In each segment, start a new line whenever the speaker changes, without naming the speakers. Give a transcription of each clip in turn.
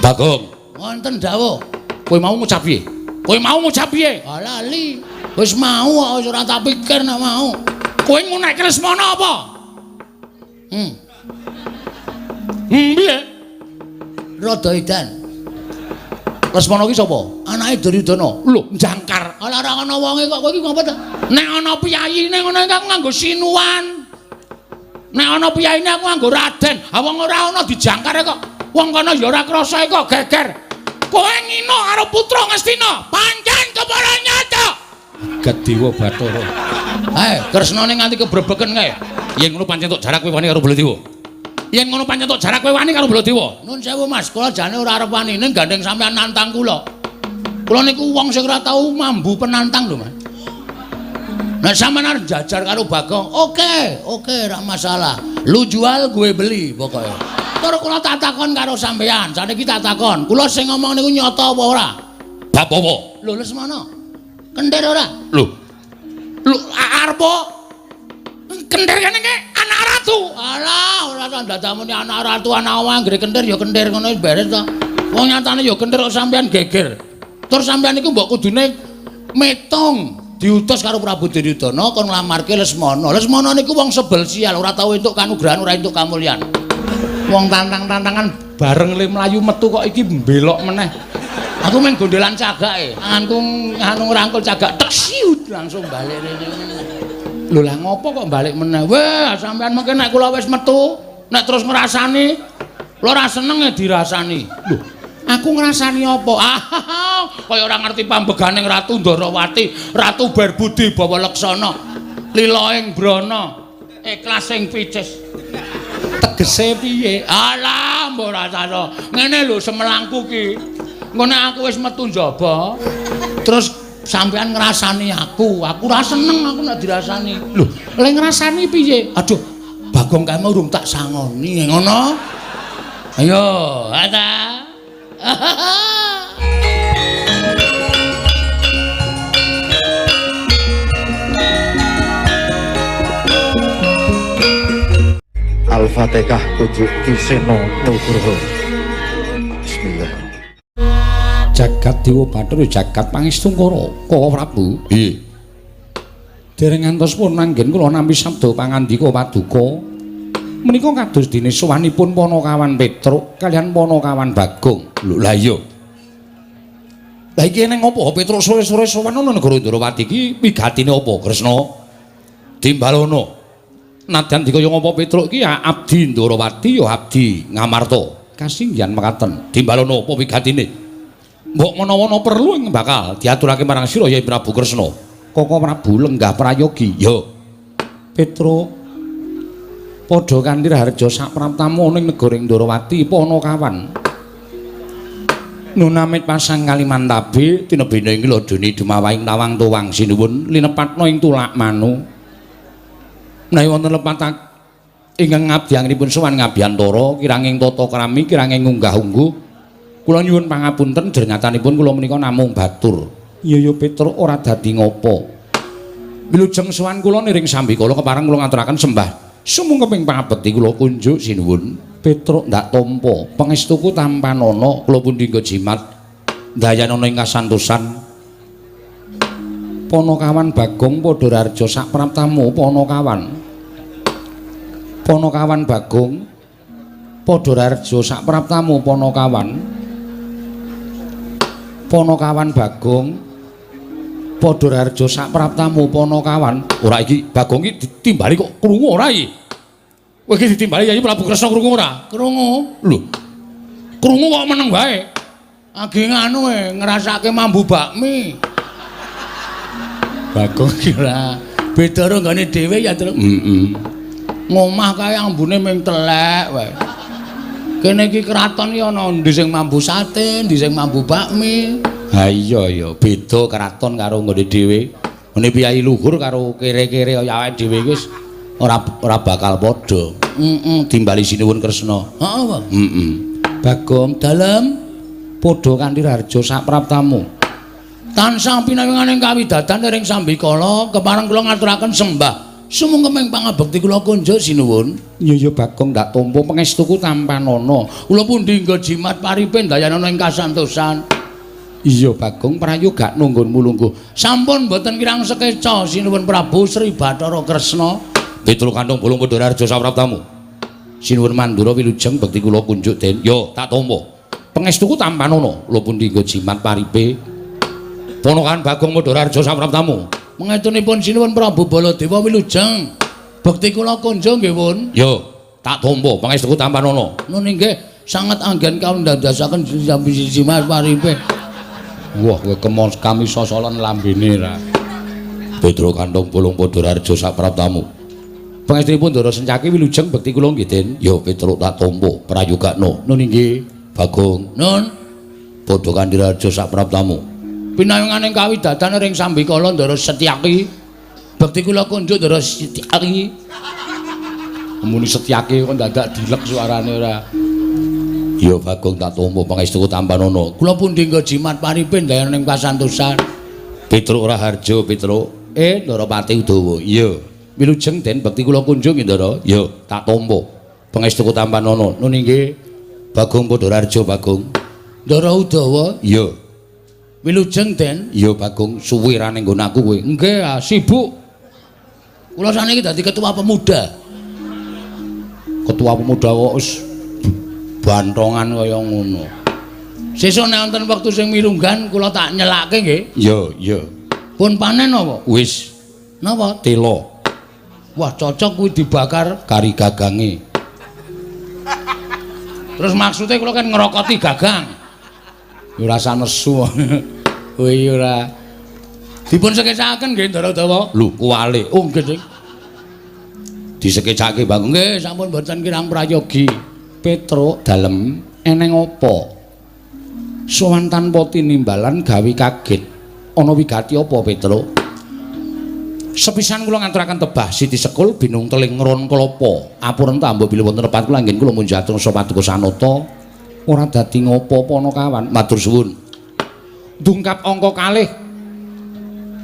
Bagong,
Wonten dawuh.
Kowe mau ngucap piye? Kowe mau ngucap piye?
Ah lali. Wis mau kok wis ora tak pikir nek mau.
Kowe ngunekke Lesmana apa?
Hmm.
Piye?
Rada edan.
Lesmana ki sapa?
Anake Duryudana.
Lho, jangkar.
Ala ora ana wonge kok kowe iki ngopo ta?
Nek ana piyayine ngono iki aku nganggo sinuwan. Nek ana piyayine aku nganggo raden. Ha wong ora ana dijangkar kok. Wong kono ya ora krasa kok geger. Kowe ngino karo putra Ngastina, pancen kepara nyata. Gedewa Bathara. Kresnane nganti kebrebeken kae. Yen ngono pancen tok jarak kowe wani karo Baladewa. Yen ngono pancen tok jarak kowe wani karo Baladewa.
Nun sewu Mas, kula jane ora arep wani ning gandeng sampean nantang kula. Kula niku wong sing ora tau mambu penantang lho, Mas. Nek sampean arep jajar karo Bagong, oke, oke ora masalah. Lu jual gue beli pokoke. Tur kula tak takon karo sampean, saniki tak takon. Kula sing ngomong niku nyata apa ora?
Bab apa?
Lho Lesmana. Kentir ora?
Lho. Lho arep kentir kene iki anak ratu.
Alah, ora tak ndadamune anak ratu, anak wong anggere kentir ya kentir ngono wis beres to. Wong nyatane ya kentir kok sampean geger. Tur sampean niku mbok kudune metung diutus karo Prabu Duryudana kon nglamarke Lesmana. Lesmana niku wong sebel sial, ora tau entuk kanugrahan, ora entuk kamulyan.
Wong tantang-tantangan bareng le mlayu metu kok iki mbelok meneh.
Aku main gondelan cagake. Tanganku anu ngrangkul cagak tek siut langsung balik rene.
Lho lah ngopo kok balik meneh? Wah, sampean mengke nek kula wis metu, nek terus ngrasani, kula ora seneng e dirasani. Lho, aku ngrasani apa? Ah, kaya ora ngerti pambeganing Ratu Ndorowati, Ratu Berbudi Bawa Leksana, lila ing brana, ikhlas ing picis. Tegese piye?
Alah, mbok rasane. Ngene lho semelangku ki. Engko nek aku wis metu njaba, terus sampean ngrasani aku, aku ora seneng aku nek dirasani.
Lho, lha ngrasani piye?
Aduh, Bagong kae mau urung tak sangoni, ngono. Ayo, ata.
Al-Fatihah tujuk Ki Seno Nugroho. Bismillah.
Jagat Dewa Bathara jagat pangestungkara Koko Prabu. Nggih. Dereng ngantos pun anggen kula nampi sabda pangandika paduka. Menika kados dene sowanipun Panakawan Petruk kaliyan Panakawan Bagong. Lho lah iya. Lah iki eneng apa Petruk sore-sore sowan ana negara Ndrawati iki wigatine apa Kresna? Timbalono. Nadyan dikaya ngapa Petruk iki ya abdi Ndrawati ya abdi Ngamarta. Kasinggihan mekaten. Timbalono apa wigatine? Mbok menawa ana perlu ing bakal diaturake marang sira ya Prabu Kresna. Koko Prabu lenggah prayogi. Ya. Petruk padha kanthi raharja sapraptamu ning negara Ndrawati Panakawan. Nunamit pasang Kalimantabe tinebene ing ladone dumawahing tawang tuwang sinuwun linepatna ing tulak manu. Menawi wonten lepat ingkang ngabdianipun sowan ngabiyantara kiranging tata krami kiranging unggah-ungguh kula nyuwun pangapunten jernyatanipun kula menika namung batur. Iya ya Petruk ora dadi ngopo. Wilujeng sowan kula niring sambikala kepareng kula ngaturaken sembah sumungkeping pangabekti kula kunjuk sinuwun. Petruk ndak tampa pangestuku tampanana kula pundi nggo jimat ndayanana ing kasantosan. Panakawan Bagong padha raharja sapraptamu Panakawan. Panakawan Bagong padha raharja sapraptamu Panakawan. Panakawan Bagong padha raharja sapraptamu Panakawan. Ora iki Bagong iki ditimbali kok krungu ora iki? Kowe iki ditimbali Yayi Prabu Kresna krungu ora?
Krungu.
Lho. Krungu kok meneng wae.
Age nganu e ngrasake mambu bakmi.
Bagong
iki ora beda karo nggone dhewe ya, Truk.
Heeh.
Ngomah kae ambune ming telek wae. Kene iki kraton iki ana endi sing mambu sate, endi sing mambu bakmi.
Ha iya ya, beda kraton karo nggone dhewe. Ngene piyayi luhur karo kere-kere kaya awake dhewe iki wis ora bakal padha. Heeh, timbali sinuwun Kresna.
Heeh, Pak.
Heeh. Bagong
dalem
padha kanthi raharja sapraptamu.
Tansah pinanganing kawidadan ring sambikala kepareng kula ngaturaken sembah Sumangga pangabekti kula kunjuk sinuwun.
Iya ya Bagong ndak tampa pangestuku tampanana.
Kula pundi nggo jimat paripe ndayanana ing kasantosan.
Iya Bagong prayoga nunggonmu lungguh.
Sampun mboten kirang sekeca sinuwun Prabu Sri Bathara Kresna.
Petruk Kantong Bolong Padhararja sapraptamu. Sinuwun Mandura wilujeng bekti kula kunjuk den. Yo tak tampa. Pangestuku tampanana. Kula pundi nggo jimat paripe. Ponokan Bagong Padhararja sapraptamu.
Mengetunipun sinuwun Prabu Baladewa wilujeng. Bekti kula kunjuk nggih pun.
Yo tak tampa pangestuku tampanana.
Nun inggih sanget anggen kawundadosaken jimat paripe.
Wah kowe kemon kami sosolan lambene ra. Petruk Kantong Bolong Padhararja sapraptamu. Pangestunipun Ndara Sencaki wilujeng bekti kula nggih Den. Yo Petruk tak tampa prayogakno. Nun inggih Bagong.
Nun
Padha Kandhiraja sapraptamu.
Pinayunganing kawidadan ring sambikala Ndara Setyaki. Bekti kula kunjuk Ndara Setyaki.
Muni Setyaki kok dadak dilek suarane ora. Ya Bagong tak tampa pangestuku tampanana.
Kula pundi nggo jimat paripe ndayaning kasantosan.
Petruk Raharja Petruk. Ndara Pati Udawa. Iya. Wilujeng Den bekti kula kunjuk nggih Ndara. Ya tak tampa pangestuku tampanana. Nun inggih Bagong Padhararja Bagong.
Ndara Udawa.
Iya.
Wilujeng Den.
Iya Bagong suwe ra ning nggon aku kowe.
Nggih, sibuk. Kula saniki dadi ketua pemuda.
Ketua pemuda kok wis bantongan kaya ngono.
Sesuk nek wonten wektu sing mirunggan kula tak nyelake nggih.
Iya, iya.
Pun panen napa?
Wis.
Napa?
Tela.
Wah, cocok kuwi dibakar
kari gagange.
Terus maksudnya kula kan ngrokoti gagang.
Ya ora usah nesu. Kowe ora
dipun sekecakaken nggih Ndara Dawa.
Lho, kuwale.
Oh nggih, Dik.
Disekecake Bagong.
Nggih, sampun mboten kirang prayogi.
Petruk dalem eneng apa? Sowan tanpa tinimbalan gawe kaget. Ana wigati apa Petruk? Sepisan kula ngaturaken tebah Siti Sekul binung teling ron klapa. Apuren tambah bilih wonten lepat kula anggen kula munjatur paduka sanata. Ora dadi ngopo-apa ana kawan. Matur suwun. Dungkap angka kalih.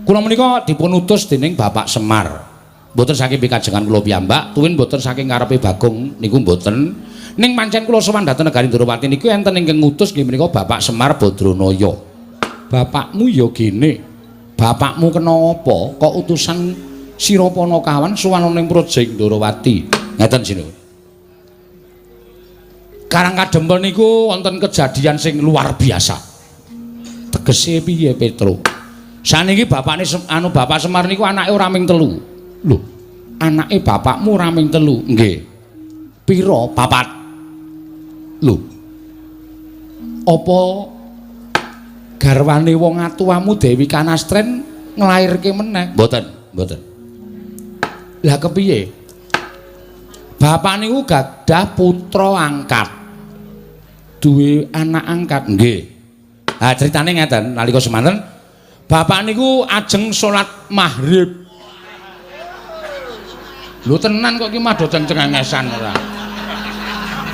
Kula menika dipun utus dening Bapak Semar. Mboten saking pikajengan kula piyambak, tuwin mboten saking karepe Bagong niku mboten. Ning pancen kula sowan dhateng negari Ndorowati niku enten ingkang ngutus nggih menika Bapak Semar Badranaya. Bapakmu ya gene. Bapakmu kena apa kok utusan sira Panakawan sowan ning Praja Ndorowati. Ngeten sinuwun. Karang Kadempel niku wonten kejadian sing luar biasa. Tegese piye Petruk? Saniki bapakne anu Bapak Semar niku anake ora ming telu. Lho, anake bapakmu ora ming telu? Nggih. Pira? Papat. Lho. Apa garwane wong atuwamu Dewi Kanastren nglairke meneh? Mboten, mboten. Lah kepiye? Bapak niku gadah putra angkat. Duwe anak angkat? Nggih. Ha critane ngeten, nalika semanten bapak niku ajeng salat maghrib. Lho tenan kok iki mah do cengengesan ora.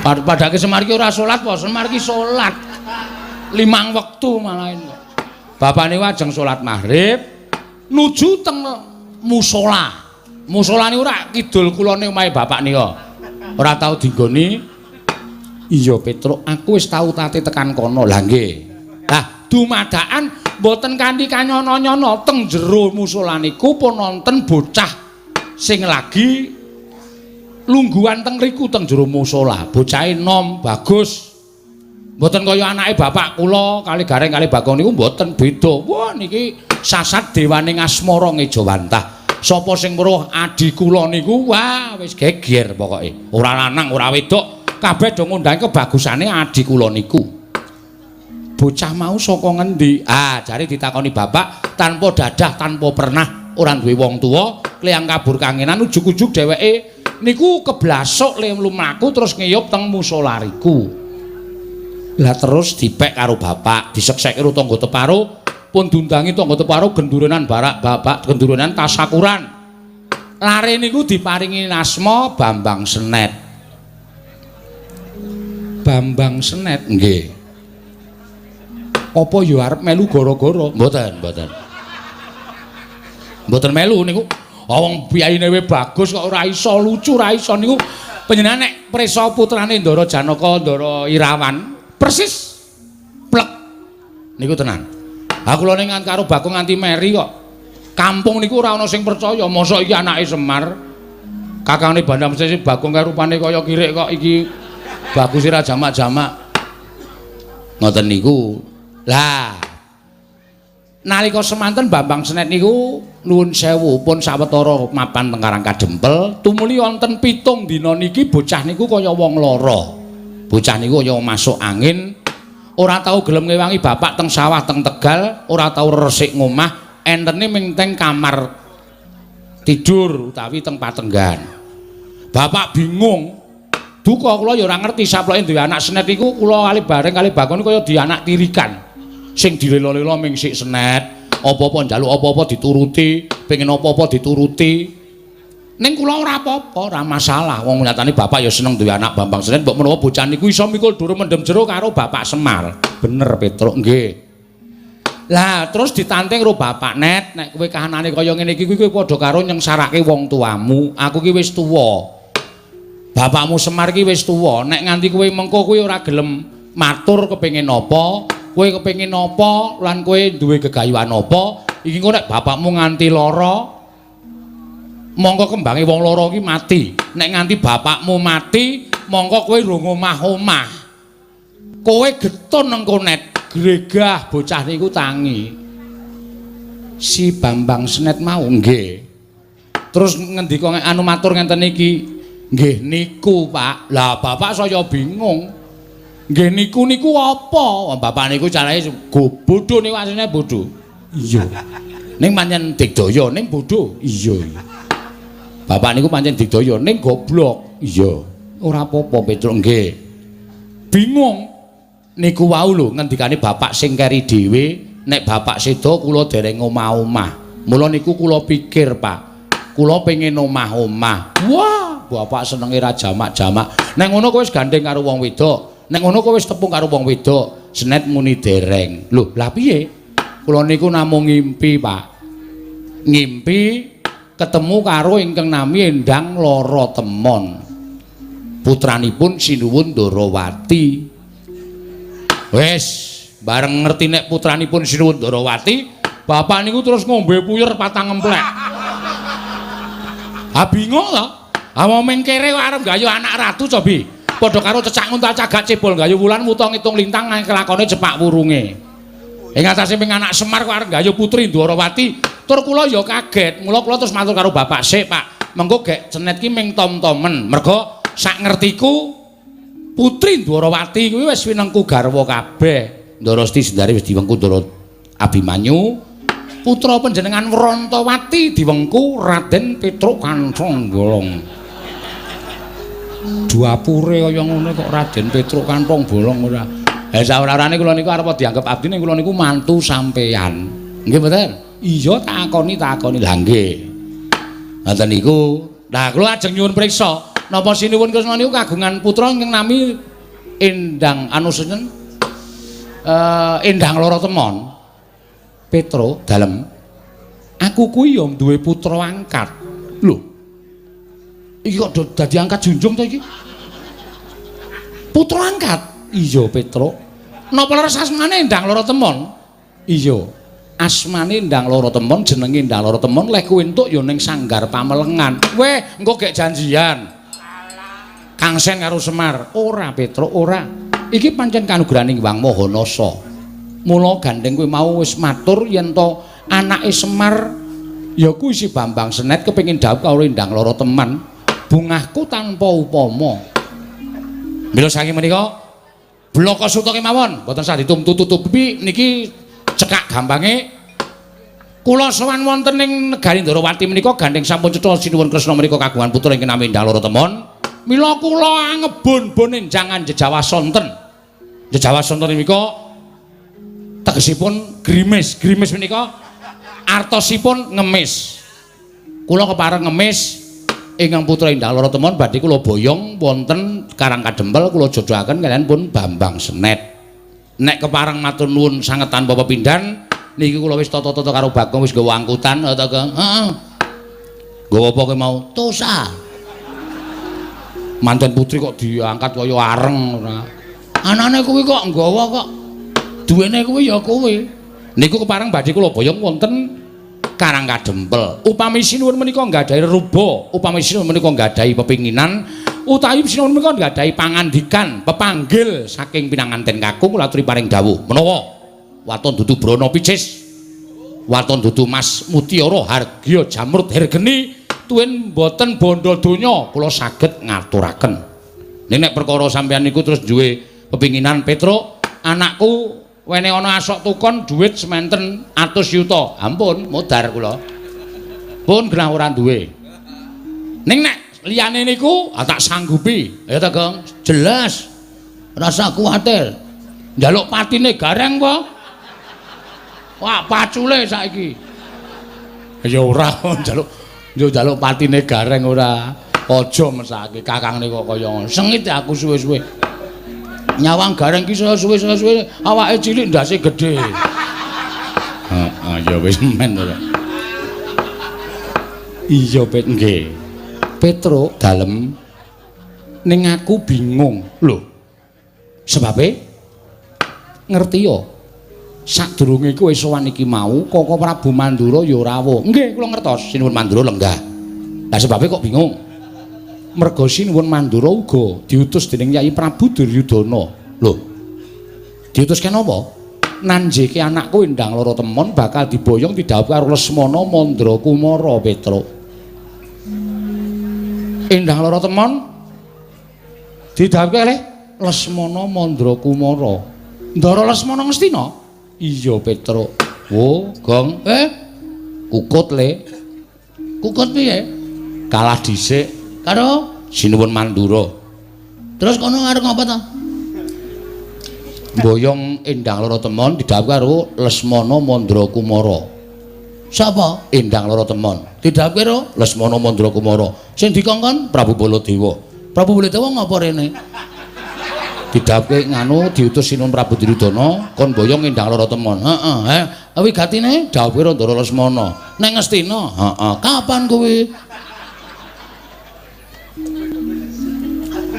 Padake Semar iki ora salat apa? Semar iki salat 5 wektu malahin kok. Bapak niku ajeng salat maghrib nuju teng musala. Musala niku ora kidul kulone omahe bapak nika. Ora tau dinggoni. Iya Petruk, aku wis tau tate tekan kono. Lah nggih. Lah dumadakan mboten kanthi kanyono-nyono teng jero musala niku pun wonten bocah sing lagi lungguhan teng riku teng jero musala. Bocahe nom bagus. Mboten kaya anake bapak kula kali Gareng kali Bagong niku mboten beda. Wah niki sasat dewane ngasmara ngejawantah. Sapa sing weruh adi kula niku wah wis geger pokoke. Ora lanang ora wedok, kabeh do ngundang kebagusane adi kula niku. Bocah mau saka ngendi? Ah, jare ditakoni bapak tanpa dadah, tanpa pernah, ora duwe wong tuwa, kliyang kabur kangenan ujug-ujug dheweke niku keblasuk le lumaku terus ngiyup teng musala riku. Lah terus dipek karo bapak, disekseke karo tangga teparo, pun diundangi tangga teparo gendurenan barak bapak, gendurenan tasakuran. Lare niku diparingi asma Bambang Senet. Bambang Senet nggih. Apa ya arep melu gara-gara? Mboten, mboten. Mboten melu niku. Wong piyayine we bagus kok ora iso lucu, ora iso niku panjenengan nek prisa putrane Ndara Janaka, Ndara Irawan, persis plek. Niku tenan. Ha kula ning karo Bagong nganti meri kok. Kampung niku ora ana sing percaya, mosok iki anake Semar. Kakangne Bandam Sesi Bagong kae rupane kaya kirik kok iki bagus ora jamak-jamak. Ngoten niku. Lah nalika semanten Bambang Senet niku nuwun sewu pun sawetara mapan teng Karang Kadempel, tumuli wonten 7 dina niki bocah niku kaya wong lara. Bocah niku kaya masuk angin, ora tau gelem ngewangi bapak teng sawah teng Tegal, ora tau resik ngomah, entene ming teng kamar tidur utawi teng patenggan. Bapak bingung. Duka kula ya ora ngerti saploke duwe anak Senet iku kula kali bareng kali Bagong kaya di anak tirikan. Sing dilelo-lelo ming sik Senet, apa-apa njaluk apa-apa dituruti, pengen apa-apa dituruti. Ning kula ora apa-apa, ora masalah. Wong nyatane bapak ya seneng duwe anak Bambang Senet, mbok menawa bocah niku iso mikul dhuwur mendem jero karo Bapak Semar. Bener Petruk, nggih. Lah terus ditanting karo bapak, Net, nek kowe kahanane kaya ngene iki kowe padha karo nyengsarake wong tuamu. Aku ki wis tuwa. Bapakmu Semar ki wis tuwa, nek nganti kowe mengko kowe ora gelem matur kepengin apa, kowe kepengin apa lan kowe duwe gegayuhan apa, iki engko nek bapakmu nganti lara mongko kembange wong lara ki mati. Nek nganti bapakmu mati, mongko kowe rung omah-omah. Kowe getun nang konet, gregah bocah niku tangi. Si Bambang Senet mau nggih. Terus ngendika anu matur ngenten iki, nggih niku, Pak. Lah bapak saya bingung. Nggih niku niku apa? Bapak niku carane bodho niku asline bodho. Iya. Ning pancen digdaya ning bodho. Iya. Bapak niku pancen digdaya ning goblok. Iya. Ora apa-apa Petruk nggih. Bingung. Niku wau lho ngendikane bapak sing keri dhewe, nek bapak seda kula dereng omah-omah. Mula niku kula pikir, Pak. Kula pengin omah-omah. Wah, bapak senenge ra jamak-jamak. Nek ngono kowe wis gandeng karo wong wedok. Nek ngono kowe wis tepung karo wong wedok. Senet muni dereng. Lho, lah piye? Kula niku namung ngimpi, Pak. Ngimpi ketemu karo ingkang nami Endang Lara Temon. Putranipun Sinuwun Ndarawati. Wis, bareng ngerti nek putranipun Sinuwun Ndarawati, bapak niku terus ngombe puyer patang emplek. Ha bingung to. Ha wong mengkere kok arep gayu anak ratu cobi. Padha karo cecak nguntal cagak cebol gayu wulan wuta ngitung lintang nang kelakone cepak wurunge. Ing atase ping anak Semar kok arep gayu putri Ndwarawati, tur kula ya kaget. Mula kula terus matur karo bapak sik, Pak. Mengko gek Cenet ki ming tom-tomen. Mergo sak ngertiku putri Ndwarawati kuwi wis winengku garwa kabeh. Ndara Siti Sendari wis diwengku Ndara Abimanyu. Putra panjenengan Wrantawati diwengku Raden Petruk Kanthong Bolong. Duapure kaya ngono kok Raden Petruk Kanthong Bolong ora. Eh saora-orane kula niku arep dianggep abdi ning kula niku mantu sampeyan. Nggih mboten? Iya takoni takoni. Lah nggih. Ngoten niku. Lah kula ajeng nyuwun priksa, napa Sinuwun Kresna niku kagungan putra ingkang nami Endang anu sinten? Endang Lara Temon. Petro dalem. Aku kuwi ya duwe putra angkat. Lho. Iki kok dadi angkat junjung to iki? Putra angkat? Iya, Petro. Napa leres asmane Endang Lara Temon? Iya. Asmane Endang Lara Temon, jenenge Endang Lara Temon, leh kuwi entuk ya ning Sanggar Pamelengan. Weh, engko gek janjian. Kang Sen karo Semar. Ora, Petro, ora. Iki pancen kanugrahaning Hyang Maha Nasa. Mula gandeng kowe mau wis matur yen to anake Semar ya kuwi si Bambang Senet kepengin dhawuh karo Endang Lara Teman. Bungahku tanpa upama. Mila saking menika blaka suta kemawon mboten sah ditumtu-tutupi niki cekak gampange kula sowan wonten ing negari Ndorowati menika gandeng sampun cetha Sinuwun Kresna menika kagungan putra ingkang nami Endang Lara Temon. Mila kula angebon-bon enjangan jejawa sonten. Jejawa sonten menika tegesipun grimis. Grimis menika artosipun ngemis. Kula kepareng ngemis ingkang putra Endang Lara Temon badhe kula boyong wonten Karang Kadempel kula jodohaken kaliyan pun Bambang Senet. Nek kepareng matur nuwun sanget tanpa pepindhan niki kula wis tata-tata karo Bagong wis nggawa angkutan ta, Kang. Heeh.
Nggawa apa kowe mau? Tosa.
Manten putri kok diangkat kaya areng ora.
Anane kuwi kok nggawa kok. Duwene kuwi ya kowe.
Niku kepareng badhe kula boyong wonten Karang Kadempel. Upami sinuwun menika nggadahi reruba, upami sinuwun menika nggadahi pepinginan, utawi sinuwun menika nggadahi pangandikan, pepanggil saking pinanganten kakung kula aturi paring dawuh. Menawa waton dudu brana picis, waton dudu mas mutiara hargya jamrut hergeni, tuwin boten bondo donya kula saged ngaturaken. Ning nek perkara sampeyan niku terus duwe pepinginan Petruk, anakku wene ana asok tukon dhuwit sementen atus yuta. Ampun, modar kula. Pun genah ora duwe. Ning nek liyane niku ah, tak sanggupi.
Ya ta, Gong? Jelas. Rasa kuwatir. Njaluk patine gareng apa? Wah, pacule saiki.
Ya ora njaluk yo njaluk patine gareng ora. Aja mesake kakangne kok kaya ngono.
Sengit aku suwe-suwe. Nyawang gareng ki saya suwe-suwe awake cilik ndase gedhe.
Heeh, ya wis men ora. Iya, Pet, nggih. Petruk dalem ning aku bingung. Lho. Sebabe ngerti ya. Sadurunge kowe sowan iki mau Koko Prabu Mandura ya rawuh. Nggih, kula ngertos Sinuwun Mandura lenggah. Lah sebabe kok bingung? Merga Sinuwun Mandura uga diutus dening Yai Prabu Duryudana. Lho. Diutus kenapa? Nanjeke anakku Endang Lara Temon bakal diboyong didhawuhi karo Lesmana Mandra Kumara Petruk. Endang Lara Temon didhawuhi kalih Lesmana Mandra Kumara. Ndara Lesmana Ngastina? Iya Petruk. Wo, Gong. Kukut le.
Kukut piye?
Kalah dhisik
karo
Sinuwun Mandura.
Terus kono arep ngapa ta?
Boyong Endang Lara Temon didhawuhi karo Lesmana Mandra Kumara.
Sapa?
Endang Lara Temon.
Didhawuhi karo
Lesmana Mandra Kumara.
Sing dikongkon
Prabu Baladewa.
Prabu Baladewa ngapa rene?
Didhawuhi nganu diutus Sinuwun Prabu Duryudana kon boyong Endang Lara Temon.
Heeh, wigatine
dawuhe karo Ndara Lesmana.
Neng Ngastina.
Heeh.
Kapan kuwi?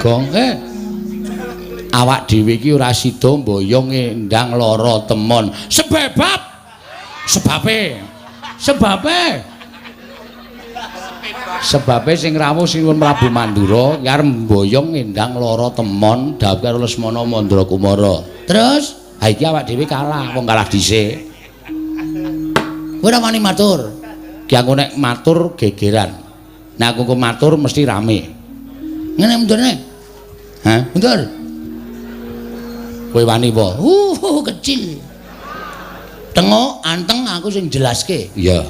Gong, awak dhewe iki ora sida mboyong Endang Lara Temon.
Sebab
sebabe
sebabe
sebabe sing rawuh Sinuwun Prabu Mandura ki arep mboyong Endang Lara Temon dawuh karo Lesmana Mandra Kumara.
Terus
ha iki awak dhewe kalah, wong kalah dhisik.
Kowe ora wani matur.
Ki aku nek matur gegeran. Nek aku matur mesti rame.
Ngene mundurne.
Hah?
Mundur.
Kowe wani apa?
Kecil. Tengok anteng aku sing jelaske.
Iya.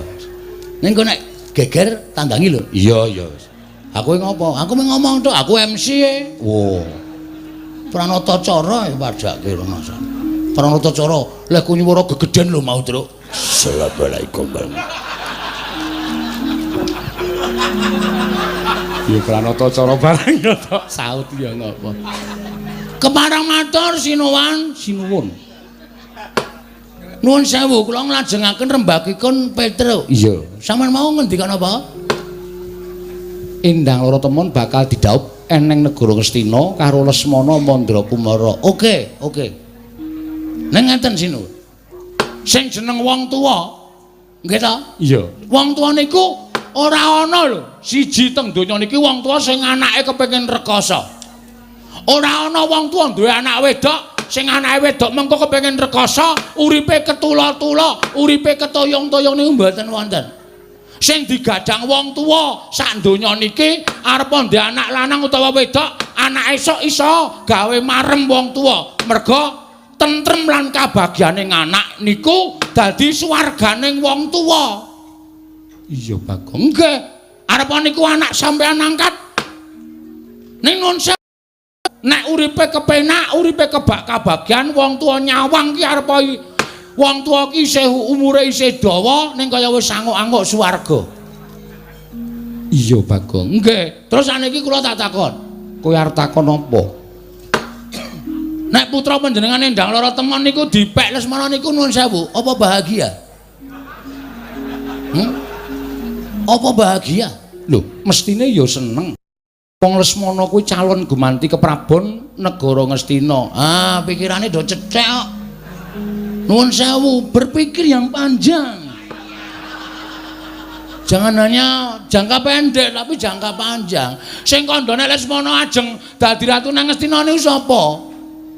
Ning kok nek geger tanggangi lho.
Iya, iya.
Aku ngopo? Aku mung ngomong tok, aku MC e.
Wo.
Pranata cara ya padake rumasa. Pranata cara leh ku nyuwara gegeden lho mau, Truk.
Assalamualaikum. Ya pranata cara barang ya tok saut ya ngopo.
Kepareng matur sinuwun,
sinuwun.
Nuwun sewu kula nglajengaken rembagipun Petruk.
Iya.
Sampeyan mau ngendikan apa?
Endang Lara Temon bakal didhaup eneng negara Ngastina karo Lesmana Mandra Kumara.
Oke, oke. Ning ngeten sinuwun. Sing jeneng wong tuwa, nggih ta?
Iya.
Wong tuwa niku ora ana lho. Siji teng donya niki wong tuwa sing anake kepengin rekoso. Ora ana wong tuwa duwe anak wedok sing anake wedok mengko kepengin rekoso, uripe ketula-tula, uripe ketoyong-toyong niku mboten wonten. Sing digadang wong tuwa sak donya niki arep ndek anak lanang utawa wedok, anak esuk iso gawe marem wong tuwa. Merga tentrem lan kabagyane anak niku dadi swarganing wong tuwa.
Iya, Bagong.
Nggih. Arep niku anak sampean angkat. Ning nun nek uripe kepenak, uripe kebak kabagyan, wong tuwa nyawang ki arep wong tuwa ki isih umure isih dawa ning kaya wis anguk-anguk swarga.
Iya, Bagong.
Nggih. Terus saniki kula tak takon.
Kowe arep takon apa?
Nek putra panjenengan Endang Lara Temon niku dipek Lesmana niku nuwun sewu, apa bahagia? Apa bahagia?
Lho, mestine ya seneng. Wong Lesmana kuwi calon gumanti keprabon negara Ngastina.
Ah, pikirane do cethek kok. Nuwun sewu, berpikir yang panjang. Jangan hanya jangka pendek tapi jangka panjang. Sing kandhane Lesmana ajeng dadi ratu nang Ngastina niku sapa?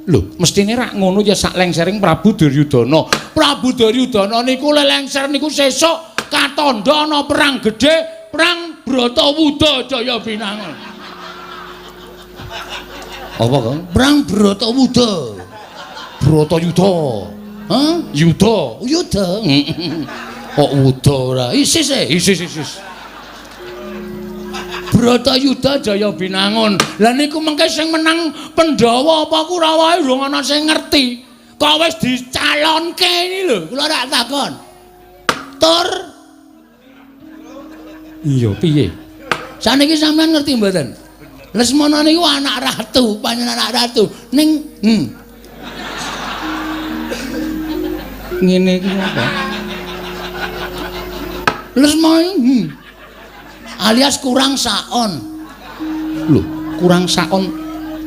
Lho, mestine rak ngono ya sak lengsering Prabu Duryudana.
Prabu Duryudana niku lelengser niku sesuk katandha ana perang gedhe, perang Bratawuda Jaya Binangun.
Apa, Kang?
Perang Bratawuda.
Bratayuda.
Hah?
Yuda.
Yuda. Kok wuda ora? Isis e.
Isis isis.
Bratayuda Jaya Binangun. Lah niku mengke sing menang Pandhawa apa Kurawa durung ana sing ngerti. Kok wis dicalonke ini lho, kula rak takon. Tur
Iya, piye?
Saniki sampean ngerti mboten? Lesmana niku anak ratu, panjenengan anak ratu ning
Ngene iki apa?
Lesmana alias kurang saon.
Lho, kurang saon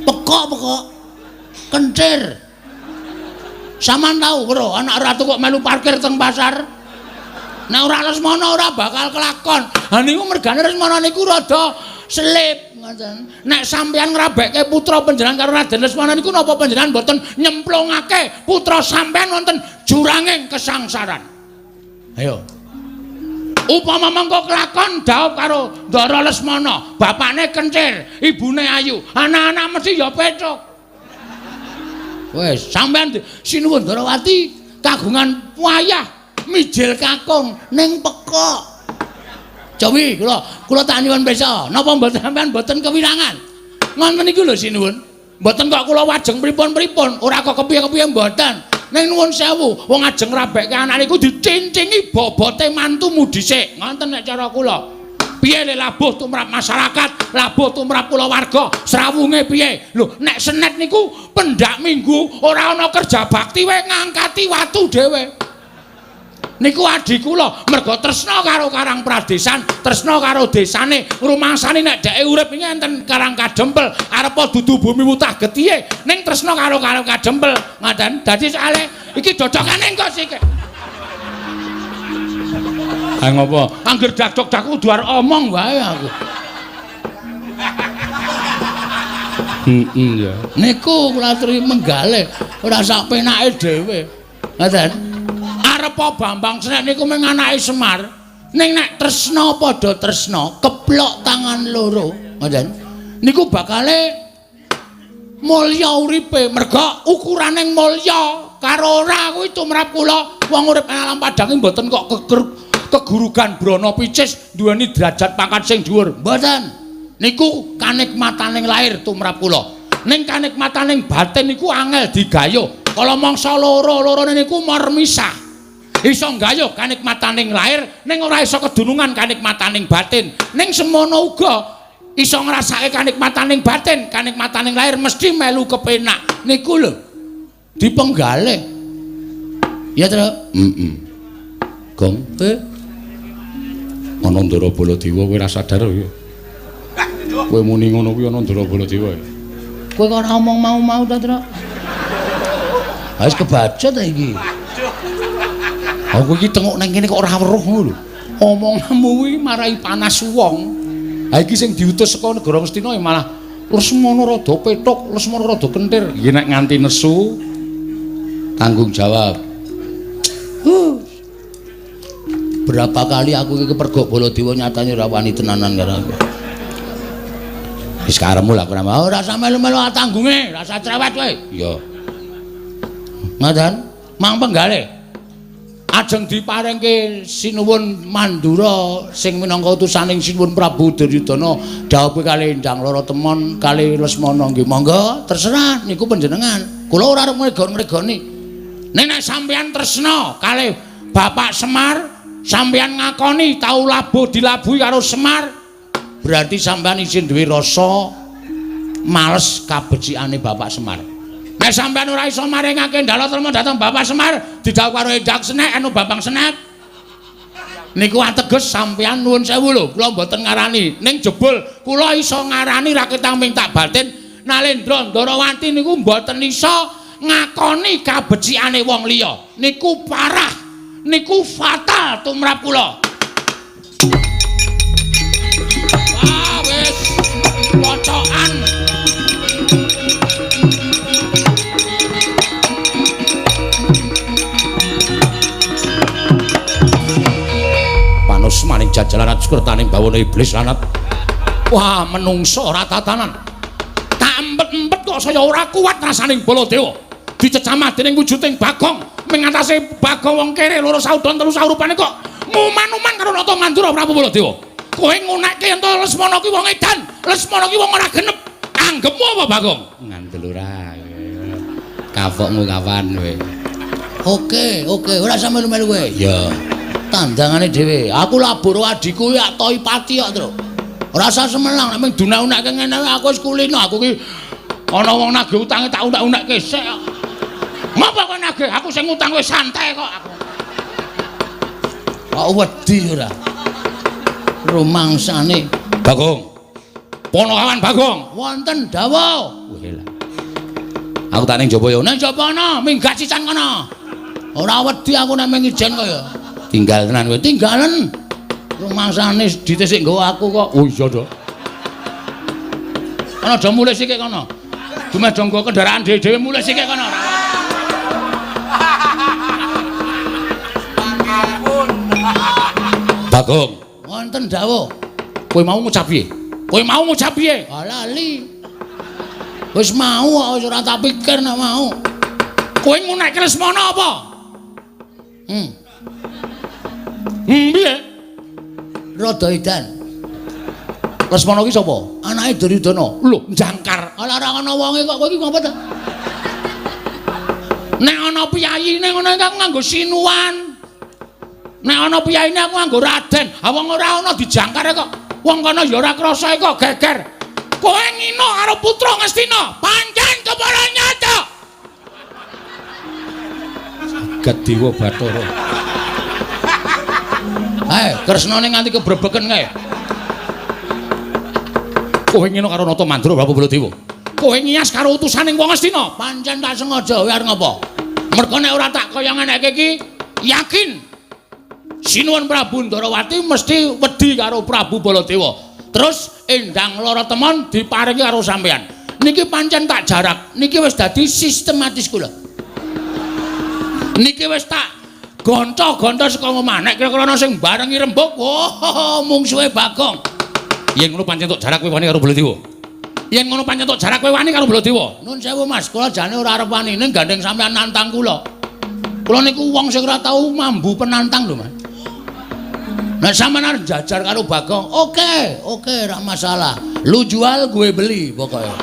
pekok-pekok. Kencir. Sampean tau bro, anak ratu kok melu parkir teng pasar? Nek ora Lesmana ora bakal kelakon. Ha niku mergane Lesmana niku rada selip ngoten. Nek sampeyan ngrabekke putra panjenengan karo Raden Lesmana niku napa panjenengan mboten nyemplungake putra sampeyan wonten juranging kesangsaran? Ayo. Upama mengko kelakon dhaup karo Ndara Lesmana, bapakne kencir, ibune ayu, anak-anak mesti ya pethuk. Wis, sampeyan sinuwun Ndarawati kagungan wayah mijil kakung ning pekok. Cowi kula tak nyuwun pirsa, napa mboten sampeyan mboten kewirangan? Ngoten niku lho sinuwun. Mboten kok kula wajeng pripun-pripun, ora kok kepiye-kepiye mboten. Ning nuwun sewu, wong ajeng ngrabekke anak niku dicincingi bobote mantumu dhisik. Ngoten nek cara kula. Piye le labuh tumrap masyarakat, labuh tumrap kulawarga, srawunge piye? Lho, nek senet niku pendak minggu ora ana kerja bakti wae ngangkati watu dhewe. Niku adi kula mergo tresna karo Karang Pradesan, tresna karo desane, rumangsane nek dheke urip iki enten Karang Kadempel, arepa dudu bumi wutah getihe, ning tresna karo Karang Kadempel. Ngoten. Dadi soalé iki dodokane engko sik.
Ha ngopo?
Angger dakdok-dak kudu arep omong wae aku.
Heeh ya.
Niku kula aturi menggalih, ora sak penake dhewe. Ngoten. Arepa Bambang Senek niku mung anake Semar. Ning nek tresna padha tresna, keplok tangan loro, ngoten. Niku bakale mulya uripe, merga ukuraning mulya karo ora kuwi tumrap kula wong urip ing alam padang iki mboten kok kegurugan brana picis duweni derajat pangkat sing dhuwur. Mboten. Niku kanikmataning lahir tumrap kula. Ning kanikmataning batin niku angel digayuh. Kala mangsa loro-lorone niku marmisah. Iso nggayuh kanikmataning lahir ning ora iso kedunungan kanikmataning batin. Ning semono uga iso ngrasake kanikmataning batin, kanikmataning lahir mesti melu kepenak. Niku lho dipenggalih. Ya, Tru?
Heeh. Gong, ana Ndara Baladewa kowe ora sadar ya. Kowe muni ngono kuwi ana Ndara Baladewa.
Kowe kok ora omong mau-mau ta, Tru? Wis kebaca ta iki.
Aku iki tengok nang kene kok ora weruh ngono lho. Omonganmu kuwi marai panas wong. Ha iki sing diutus saka negara Ngastina ya malah Lesmana rada pethuk, Lesmana rada kentir. Iki nek nganti nesu
tanggung jawab. Berapa kali aku iki kepergok Baladewa nyatane ora wani tenanan karo aku. Wis karepmu lah ora mau ora usah melu-melu tanggunge, ora usah cerewet kowe.
Iya.
Ngoten, mang penggalih. Ajeng diparingke Sinuwun Mandura sing minangka utusaning Sinuwun Prabu Duryudana dhawuhe kalih Endang Lara Temon kalih Lesmana nggih monggo terserah niku panjenengan. Kula ora arep ngregon-ngregoni.
Nek nek sampeyan tresna kalih Bapak Semar, sampeyan ngakoni tau labuh dilabuhi karo Semar,
berarti sampeyan isin duwe rasa males kabecikane Bapak Semar.
Nek sampeyan ora iso maringake ndala trema dhateng Bapak Semar, didhawuh karo Endang Senek anu Bambang Senek.
Niku ateges sampeyan nuwun sewu lho, kula mboten ngarani. Ning jebul kula iso ngarani raketang ming tak batin Nalendra Ndarawati niku mboten iso ngakoni kabecikane wong liya. Niku parah, niku fatal tumrap kula. Wah, wis pocokan.
Panus maning jajalan sukertaning bawana iblis lanat. Wah, menungso ora tatanan. Tak empet-empet kok saya ora kuat rasaning Baladewa. Dicecamah dening wujuding Bagong, mengatasi Bagong wong kere loro saudon telu saurupane kok nguman-uman karo Nata Mandura Prabu Baladewa. Kowe ngunekke yen to Lesmana ki wong edan, Lesmana ki wong ora genep. Anggepmu apa Bagong?
Ngandel ora. Kapokmu kapan kowe? Oke, oke, ora usah melu-melu kowe. Ya. Tandangane dhewe. Aku labur adhiku ya toi pati kok, Tru. Ora usah semenang nek mung dunak-unakke ngene aku wis kulino. Aku ki ana wong nagih utange tak unak-unakke sik kok. Ngapa kowe nagih? Aku sing ngutang wis santai kok aku. Kok wedi ora? Rumangsane
Bagong. Ponokawan Bagong.
Wonten dawuh.
Weh lah. Aku tak ning jaba ya.
Nang jaba ana, minggat sisan kono. Ora wedi aku nek mung ijen kaya.
Tinggal tenan kowe.
Tinggalen. Rumangsane dite sik nggawa aku kok.
Oh iya to.
Ana do mulih sikik kono. Dumeh do nggawa kendaraan dhewe-dhewe mulih sikik kono.
Bagong.
Wonten dawuh.
Kowe mau ngucap piye? Kowe mau ngucap piye?
Ah lali. Wis mau kok wis ora tak pikir nek mau.
Kowe ngunekke Lesmana apa? Piye?
Rada edan.
Lesmana ki sapa?
Anake Duryudana.
Lho, jangkar.
Ala ora ana wonge kok kowe iki ngopo ta?
Nek ana piyayine ngono iki aku nganggo sinuwan. Nek ana piyayine aku nganggo raden. Ha wong ora ana dijangkar kok. Wong kono ya ora krasa kok geger. Kowe ngino karo putra Ngastina, pancen kepara nyata. Jagat Dewa Bathara.
Ae, kresnane nganti kebrebeken kae.
Kowe ngino karo Nata Mandura Prabu Baladewa. Kowe ngiyas karo utusaning wong Ngastina,
pancen tak sengaja kowe arep ngopo? Mergo nek ora tak kaya ngeneke iki, yakin Sinuwun Prabu Ndarawati mesti wedi karo Prabu Baladewa. Terus Endang Lara Temon diparingi karo sampean. Niki pancen tak jarak, niki wis dadi sistematis kula. Niki wis tak gonco-gonco saka omah. Nek kira-kira ana sing barengi rembug, wah, mungsuhe Bagong.
Yen ngono pancen tok jarak kowe wani karo Baladewa. Yen ngono pancen tok jarak kowe wani karo Baladewa.
Nun sewu Mas, kula jane ora arep wani ning gandeng sampean nantang kula. Kula niku wong sing ora tau mambu penantang lho, Mas. Nek sampean arep jajar karo Bagong, oke, oke, ora masalah. Lu jual, gue beli pokoknya.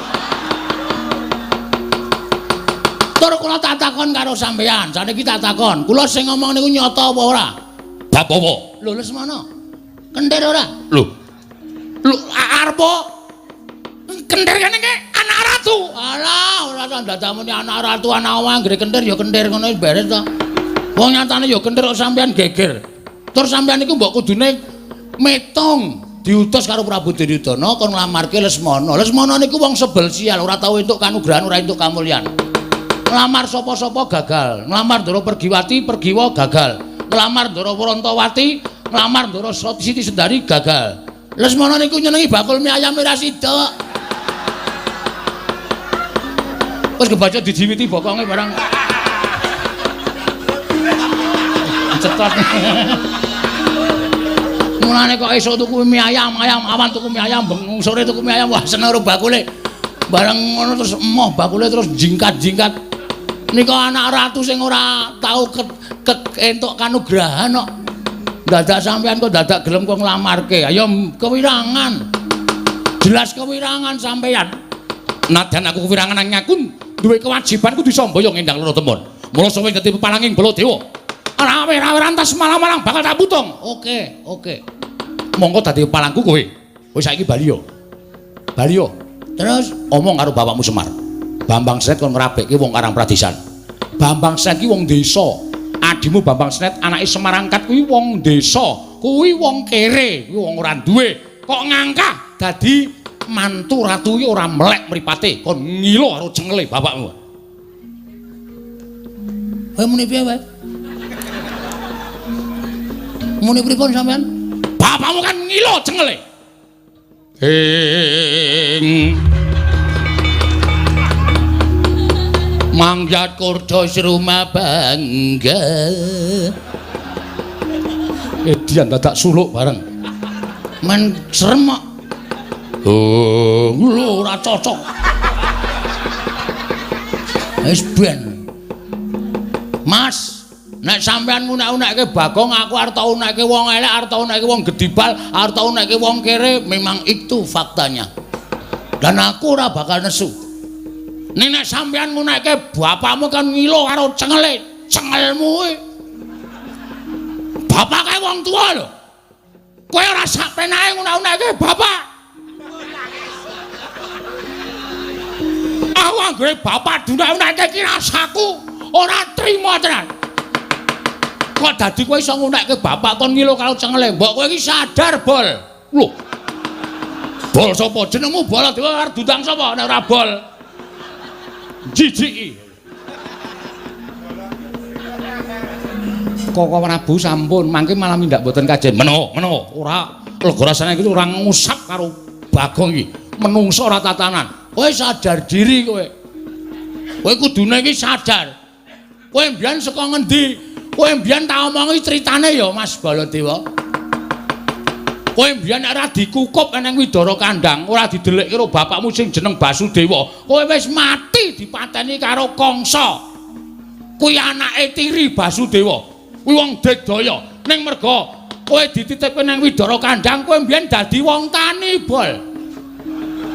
Tur kula tak takon karo sampean, saniki tak takon. Kula sing ngomong niku nyata apa ora?
Bab apa?
Lho Lesmana. Kentir ora?
Lho. Lho arep kentir kene iki anak ratu.
Alah, ora tak ndadamuni anak ratu, anak wong anggere kentir ya kentir ngono wis beres to. Wong nyatane ya kentir kok sampean geger. Tur sampean niku mbok kudune metung diutus karo Prabu Duryudana kon nglamarke Lesmana. Lesmana niku wong sebel sial, ora tau entuk kanugrahan, ora entuk kamulyan. Nglamar sapa-sapa gagal, nglamar Ndara Pergiwati, Pergiwa gagal. Nglamar Ndara Wrantawati, nglamar Ndara Siti Sendari gagal. Lesmana niku nyenengi bakul mie ayam ora sida. Wis kebaca dijiwiti bokonge barang. Cetot. Mulane kok esuk tuku mie ayam, ayam awan tuku mie ayam, bengung sore tuku mie ayam, wah seneng karo bakule. Bareng ngono terus emoh bakule terus jingkat-jingkat. Nika anak ratu sing ora tau entuk kanugrahan kok. Dadak sampean kok dadak gelem kok nglamarke. Ayo kewirangan. Jelas kewirangan sampean.
Nadyan aku kewirangan nanging aku duwe kewajiban kudu samboyo ngendang Lara Temon. Mula sawe dadi peparanging Baladewa. Rawe-rawe rantas malang-malang bakal tak putung.
Oke, oke.
Monggo dadi palangku kowe. Wis saiki bali yo. Bali yo.
Terus
omong karo bapakmu Semar. Bambang Sret kon ngrabekke wong Karang Pradisan. Bambang Sret ki wong desa. Adimu Bambang Sret anake Semar angkat kuwi wong desa. Kuwi wong kere, kuwi wong ora duwe. Kok ngangkah dadi mantu ratu iki ora melek mripate, kon ngilo karo cengele bapakmu.
Kowe muni piye wae? Muni pripun sampean?
Bapakmu kan ngilo cengele. Ing
Mangyat kurda sruma bangga.
Edian dadak suluk bareng.
Men serem kok.
Oh, lho ora cocok.
Wis ben. Mas, nek sampean ngunek-unekke Bagong, aku arep tau unekke wong elek, arep tau unekke wong gedibal, arep tau unekke wong kere, memang itu faktanya. Dan aku ora bakal nesu.
Ning nek sampean ngunekke bapakmu kan ngilo karo cengele, cengelmu kuwi. Bapak kae wong tuwa lho. Kowe ora sak penake ngunek-unekke bapak. Aku anggere bapak dunek-unekke iki rasaku ora trima tenan. Kok dadi kowe iso ngunekke bapak kon ngilo karo cengele? Mbok kowe iki sadar, Bol. Lho. Bol sapa? Jenengmu Baladewa arep diundang sapa nek ora Bol? Jijiki. Koko Prabu sampun mangke malah mindak mboten kajen. Meno, meno, ora lega rasane iki ora ngusap karo Bagong iki. Menungso ora tatanan.
Kowe sadar diri kowe. Kowe kudune iki sadar. Kowe mbiyen saka ngendi? Kowe mbiyen tak omongi critane ya Mas Baladewa.
Kowe mbiyen ora dikukup nang Widara Kandang, ora didelikke karo bapakmu sing jeneng Basudewa. Kowe wis mati dipateni karo Kangsa. Kuwi anake tiri Basudewa. Kuwi wong digdaya. Ning merga kowe dititipke nang Widara Kandang, kowe mbiyen dadi wong tani, Bol.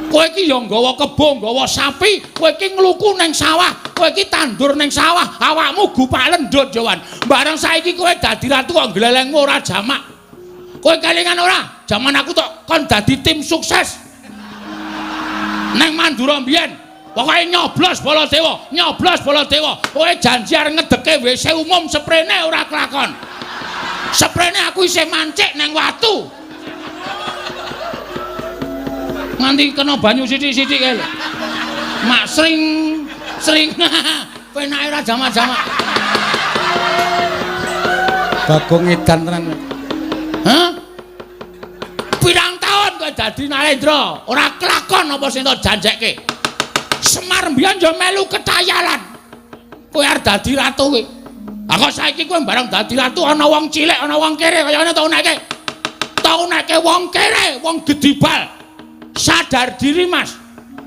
Kowe iki ya nggawa kebo, nggawa sapi, kowe iki ngluku nang sawah, kowe iki tandur nang sawah, awakmu gupak lendut Jawan. Bareng saiki kowe dadi ratu kok glelengmu ora jamak. Kowe kelingan ora? Jaman aku tok kon dadi tim sukses. Nang Mandura mbiyen, pokoke nyoblos Baladewa, nyoblos Baladewa. Kowe janji arep ngedeke WC umum seprene ora kelakon. Seprene aku isih mancik nang watu. Nganti kena banyu sithik-sithik kae lho. Mak sring sring penake ora jamak-jamak. Bagong edan tenan.
Hah? Pirang taun kowe dadi Narendra, ora kelakon apa sing tok janjekke.
Semar mbiyen ya melu ketayalan. Kowe arep dadi ratu kowe. Lah kok saiki kowe bareng dadi ratu ana wong cilik, ana wong kere kaya ngene tok uneke. Tok uneke wong kere, wong gedibal. Sadar diri Mas,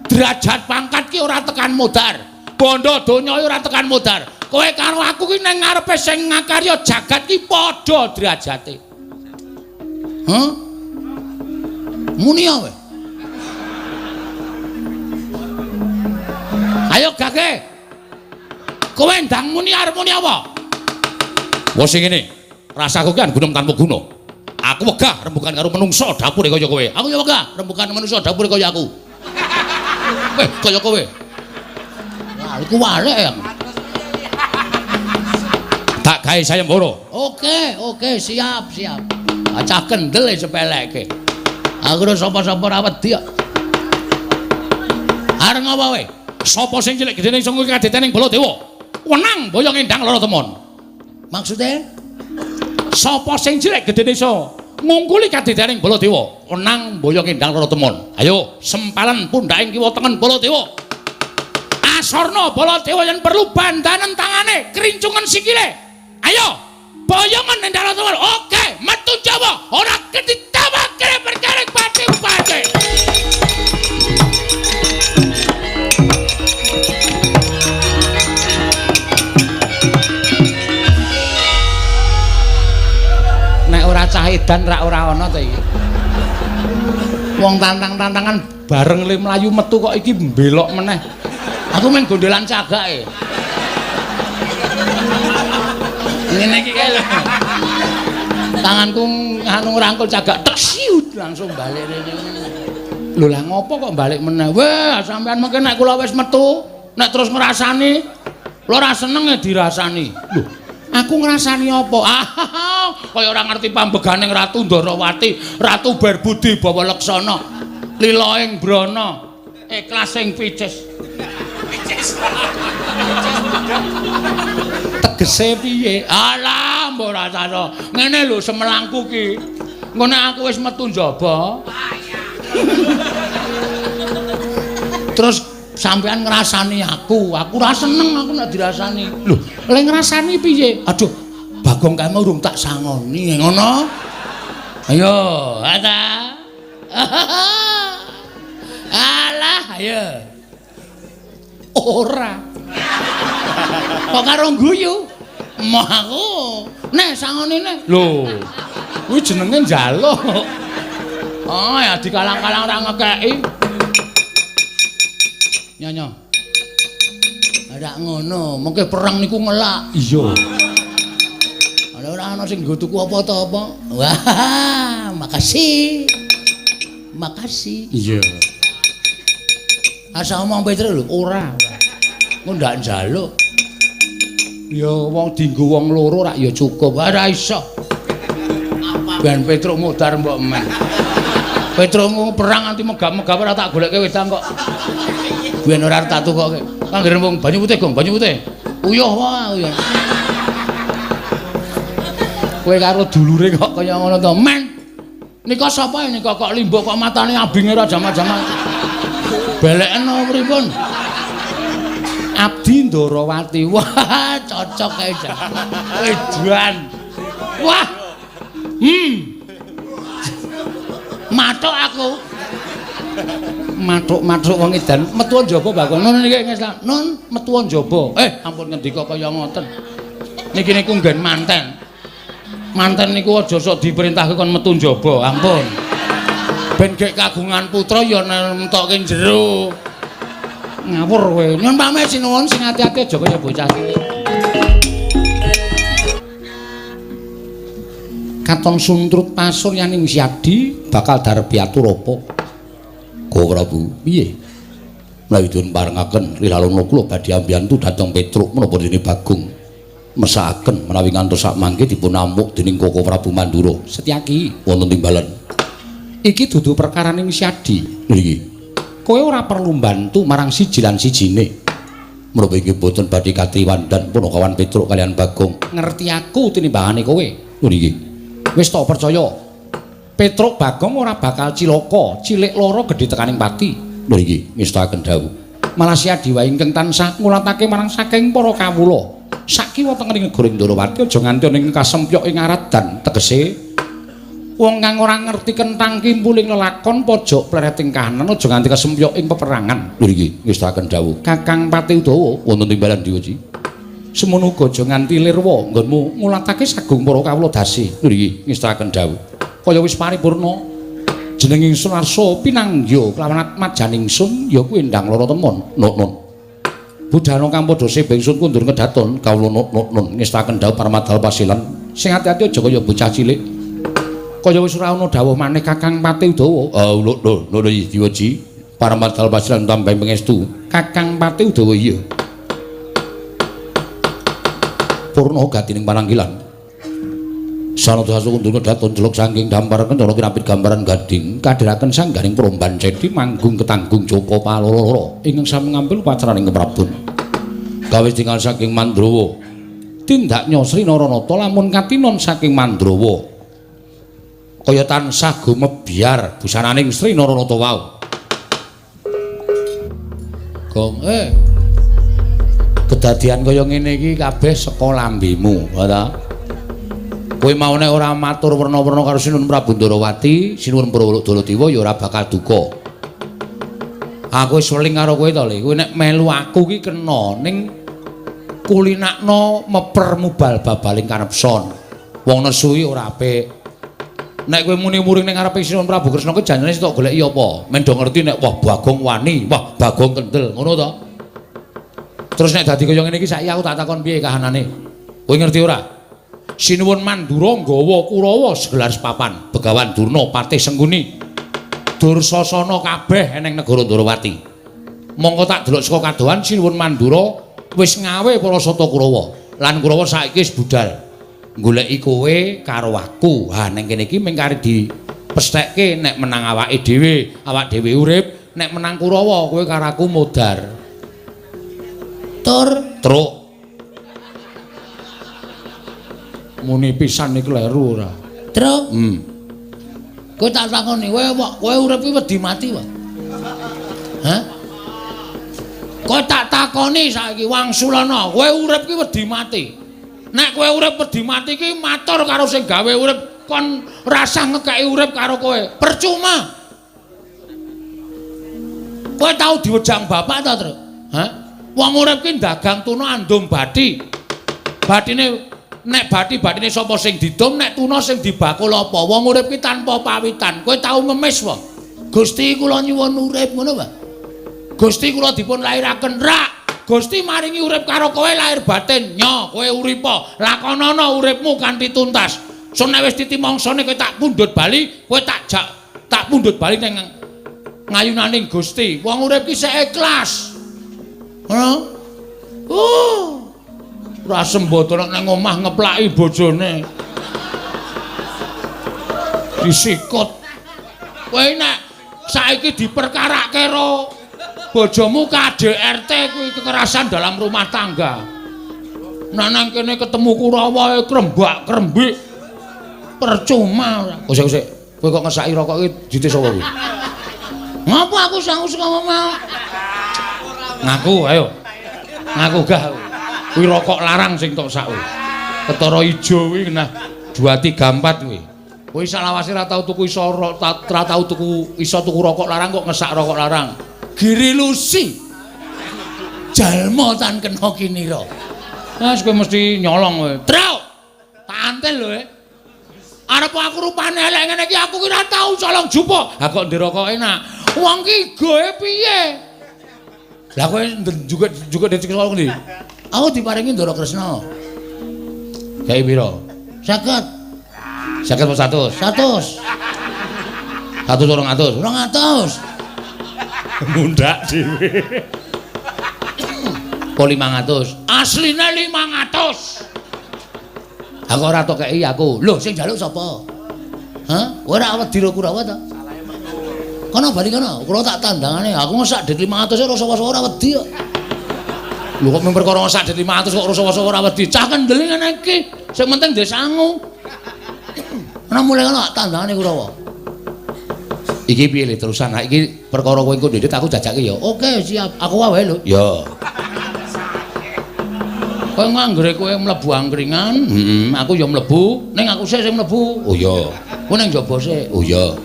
derajat pangkat ki ora tekan modar, bondo donya ora tekan modar. Kowe karo aku ki nang ngarepe sing ngakarya jagat ki padha derajate.
Hah? Muni ya kowe?
Ayo gage. Kowe ndang muni arep muni apa? Wah sing ngene, rasaku ki gunung tanpa guna. Aku wegah rembugan karo menungso dapure kaya kowe.
Aku ya wegah rembugan menungso dapure kaya aku. Kaya kowe. Wah, iku walek ya.
Tak gawe sayembara.
Oke, oke, siap, siap. Acah kendel e sepeleke. Aku ora sapa-sapa ora wedi kok. Arep ngopo kowe?
Sapa sing cilik gedene iso ngungkul kadetening Baladewa? Wenang boyong endang lara temon.
Maksude?
Sapa sing cilik gedene iso ngungkuli kadetening Baladewa? Wenang boyong endang lara temon. Ayo sempalan pundhaking kiwa tengen Baladewa. Asorna Baladewa yen perlu bandanen tangane, krincungen sikile. Ayo, boyongan endang lara temon. Oke, metu Jawa, ora ketitawake perkara pati-pati.
Nek ora cah edan rak ora ana to iki.
Wong tantang-tantangan bareng le mlayu metu kok iki mbelok meneh.
Aku main gondelan cagake. Ngene iki kae lho. Tanganku anu ngrangkul cagak tek siut langsung balik rene.
Lho lah ngopo kok balik meneh? Wah, sampean mengke nek kula wis metu, nek terus ngrasani, kula ora seneng e dirasani. Lho.
Aku ngrasani apa? Ah, kaya ora ngerti pambeganing Ratu Ndorowati, Ratu Berbudi Bawa Leksana, lila ing brana, ikhlas ing picis. Picis. Tegese piye? Alah, mbok rasane. Ngene lho semelangku ki. Engko nek aku wis metu njaba. Terus sampean ngrasani aku, aku ora seneng aku nek dirasani. Lho, lek ngrasani piye? Aduh, Bagong kae urung tak sangoni, ngono. Ayo, ada. Alah, ayo. Ora. Kok karo guyu? Moh aku. Nek sangoni nek. Lho, kuwi jenenge njaluk. Oh, ya dikalang-kalang ora ngekeki. Nyonya. Ora ngono, mengke perang niku ngelak. Iya. Ana ora ana sing nggo tuku apa ta apa. Wah, makasih. Makasih. Iya. Asa omong Petruk lho, ora. Engko ndak njaluk. Ya wong dienggo wong loro rak ya cukup. Ora iso. Ben Petruk mudhar mbok men. Petruk perang nganti megap-megap ora tak goleke wedang kok. Ben ora tak tukoke. Anggere wong banyu putih, Gong, banyu putih. Uyuh wae, uyuh. Kowe karo dulure kok kaya ngono to, men. Nika sapa nika kok limbuk kok matane abinge ora jama-jama. Beleken pripun? Abdi Ndorowati. Wah, cocok kae jan. Edan. Wah. Mathuk aku. Mathuk-mathuk wong edan metu njaba Bagong. Nun niki ngeslah. Nun metu njaba. Ampun ngendika kaya ngoten. Niki niku nggen manten. Manten niku aja sok diperintahke kon metu njaba, ampun. Ben gek kagungan putra ya nentokke jero. Ngawur kowe. Nyun pamit sinuwun sing ati-ati aja kaya bocah cilik. Katon suntrut pasuryaning Syadi bakal darbi atur apa? Go Prabu, piye? Menawi dipun parengaken rilaluna kula badhe ambiyantu dhateng Petruk menapa dene Bagong mesakaken menawi ngantos sak mangke dipun amuk dening Koko Prabu Mandura. Setyaki wonten timbalan. Iki dudu perkaraning Syadi. Nggih. Kowe ora perlu mbantu marang siji lan sijine. Menapa inggih boten badhe katriwandan punakawan Petruk kalian Bagong. Ngerti aku tinimbangane kowe. Nggih. Wis tak percaya. Petruk Bagong ora bakal cilaka, cilik loro gedhe tekaning pati. Lho iki ngestakaken dawuh. Malah Syadi wae ingkang tansah ngulatake marang saking para kawula. Sakiwa tengening negara Ndorowati aja nganti ana ing kasempyok ing aradan tegese wong kang ora ngerti kentang kimpuling lelakon pojok plereting kahanan aja nganti kasempyok ing peperangan. Lho iki ngestakaken dawuh. Kakang Pati Udawa wonten timbalan diuji. Semono uga aja nganti lirwa nggonmu ngulatake sagung para kawula dasi. Lho iki ngestakaken dawuh. Kaya wis paripurna jeneng ingsun arsa pinangya kelawan atmajan ingsun ya kuwi Endang Lara Temon. Nun. Budhana kang padha sebe ingsun kundur kedaton kawula nun ngestaken dawuh parmadal pasilan sing ati-ati aja kaya bocah cilik. Kaya wis ora ana dawuh maneh Kakang Pati Udawa. Ah lho lho lho diweji parmadal pasilan tambah pangestu. Kakang Pati Udawa iya. Purna gatining pananggilan. Sanada sasu kundur kedaton jeluk saking dampar kencana kinapit gambaran gading kadhiraken sanggaring promban cedi manggung ketanggung Joko Paloro ingkang sami ngambil pacaraning Keprabon. Gawe tinggal saking Mandrawa. Tindak Sri Naranata lamun katinon saking Mandrawa. Kaya tansah gumebyar busananing Sri Naranata wau. Gong kedadian kaya ngene iki kabeh saka lambemu, ha ta? Kowe mau nek ora matur werna-werna karo Sinuwun Prabu Ndorowati, Sinuwun Prawodolodiwa ya ora bakal duka. Aku wis weling karo kowe to, Le. Kowe nek melu aku ki kena ning kulinakno meper mubal babaling kanepson. Wong nesu iki ora apik. Nek kowe muni muring ning ngarepe Sinuwun Prabu Kresna kuwi janjane sitok goleki apa? Men do ngerti nek wah Bagong wani, wah Bagong kendel, ngono to. Terus nek dadi kaya ngene iki saiki aku tak takon piye kahanane. Kowe ngerti ora? Sinuwun Mandura nggawa Kurawa segelar sepapan, Begawan Durna patih Sengkuni. Dursasana kabeh eneng negara Ndorowati. Mongko tak delok saka kadohan Sinuwun Mandura wis ngawe para sata Kurawa.
Lan Kurawa saiki wis budal goleki kowe karo aku. Ha ning kene iki mung kari dipesthekke nek menang awake dhewe, awak dhewe urip, nek menang Kurawa kowe karo aku modar.
Tur
truk. Muni pisan iki kleru ora?
Truk. Kowe tak takoni, kowe urip iki wedi mati wae. Hah? Kowe tak takoni saiki Wangsulana, kowe urip ki wedi mati. Nek kowe urip wedi mati ki matur karo sing gawe urip, kon rasah ngekeki urip karo kowe. Percuma. Kowe tau diwejang bapak ta, Truk? Hah? Wong urip ki dagang tuna andum bathi. Bathine nek bathi-bathine sapa sing didum, nek tuna sing dibakul apa? Wong urip ki tanpa pawitan. Kowe tau ngemis wae. Gusti kula nyuwun urip ngono wae. Gusti kula dipun lairaken rak. Gusti maringi urip karo kowe lahir batin. Nyo, kowe uripa, lakonana uripmu kanthi tuntas. Sun nek wis titi mangsane kowe tak pundhut bali, kowe tak jak tak pundhut bali ning ngayunaning Gusti. Wong urip ki sik ikhlas. Ngono. Ora sembodo nek nang omah ngeplaki bojone. Disikut. Kowe nek saiki diperkarake ro bojomu KDRT kuwi kekerasan dalam rumah tangga. Nah nang kene ketemu Kurawa krembak-krembik. Percuma ora. Oh sik sik, kowe kok ngesaki rokok iki dite sapa kuwi? Ngapa aku sangu saka omah?
Ngaku ayo. Ngaku gah. Kuwi rokok larang sing tok sak kuwi. Ketara ijo kuwi nah 2 3 4 kuwi. Kowe salawase ora tau tuku iso ora tau tuku iso tuku rokok larang kok ngesak rokok larang.
Giri Lusi. Jalma tan kena kinira.
Wes kowe mesti nyolong kowe.
Truk. Tak antel lho. Arep aku rupane elek ngene iki aku ki ora tau colong jupuk.
Ha kok ndek rokok enak.
Wong ki goe piye?
Lah kowe juga dicek saka ngendi?
Aku diparingi Ndara Kresna.
Gawe pira?
50.
50 apa 100?
100.
100 200.
200.
Mundak dhewe. Po 500.
Asline 500.
Aku ora tok kei aku.
Lho sing njaluk sapa? Hah? Kowe ora wedi ro Kurawa ta? Kono bali kono, kula tak tandangane. Aku ngesak dit 500 ora sapa-sapa ora wedi kok.
Lho kok mung perkara ngesak dit 500 kok ora sapa-sapa ora wedi.
Cah kendel ngene iki. Sing penting ndek sangu. Ana mulai kono tak tandangane Kurawa.
Iki piye le terusan? Ha iki perkara kowe engko ndedit aku jajake ya.
Oke, siap. Aku wae lho.
Ya.
Kowe nganggere kowe mlebu angkringan, heeh, aku ya mlebu, ning aku sik sing mlebu.
Oh iya.
Kowe ning njaba sik.
Oh iya.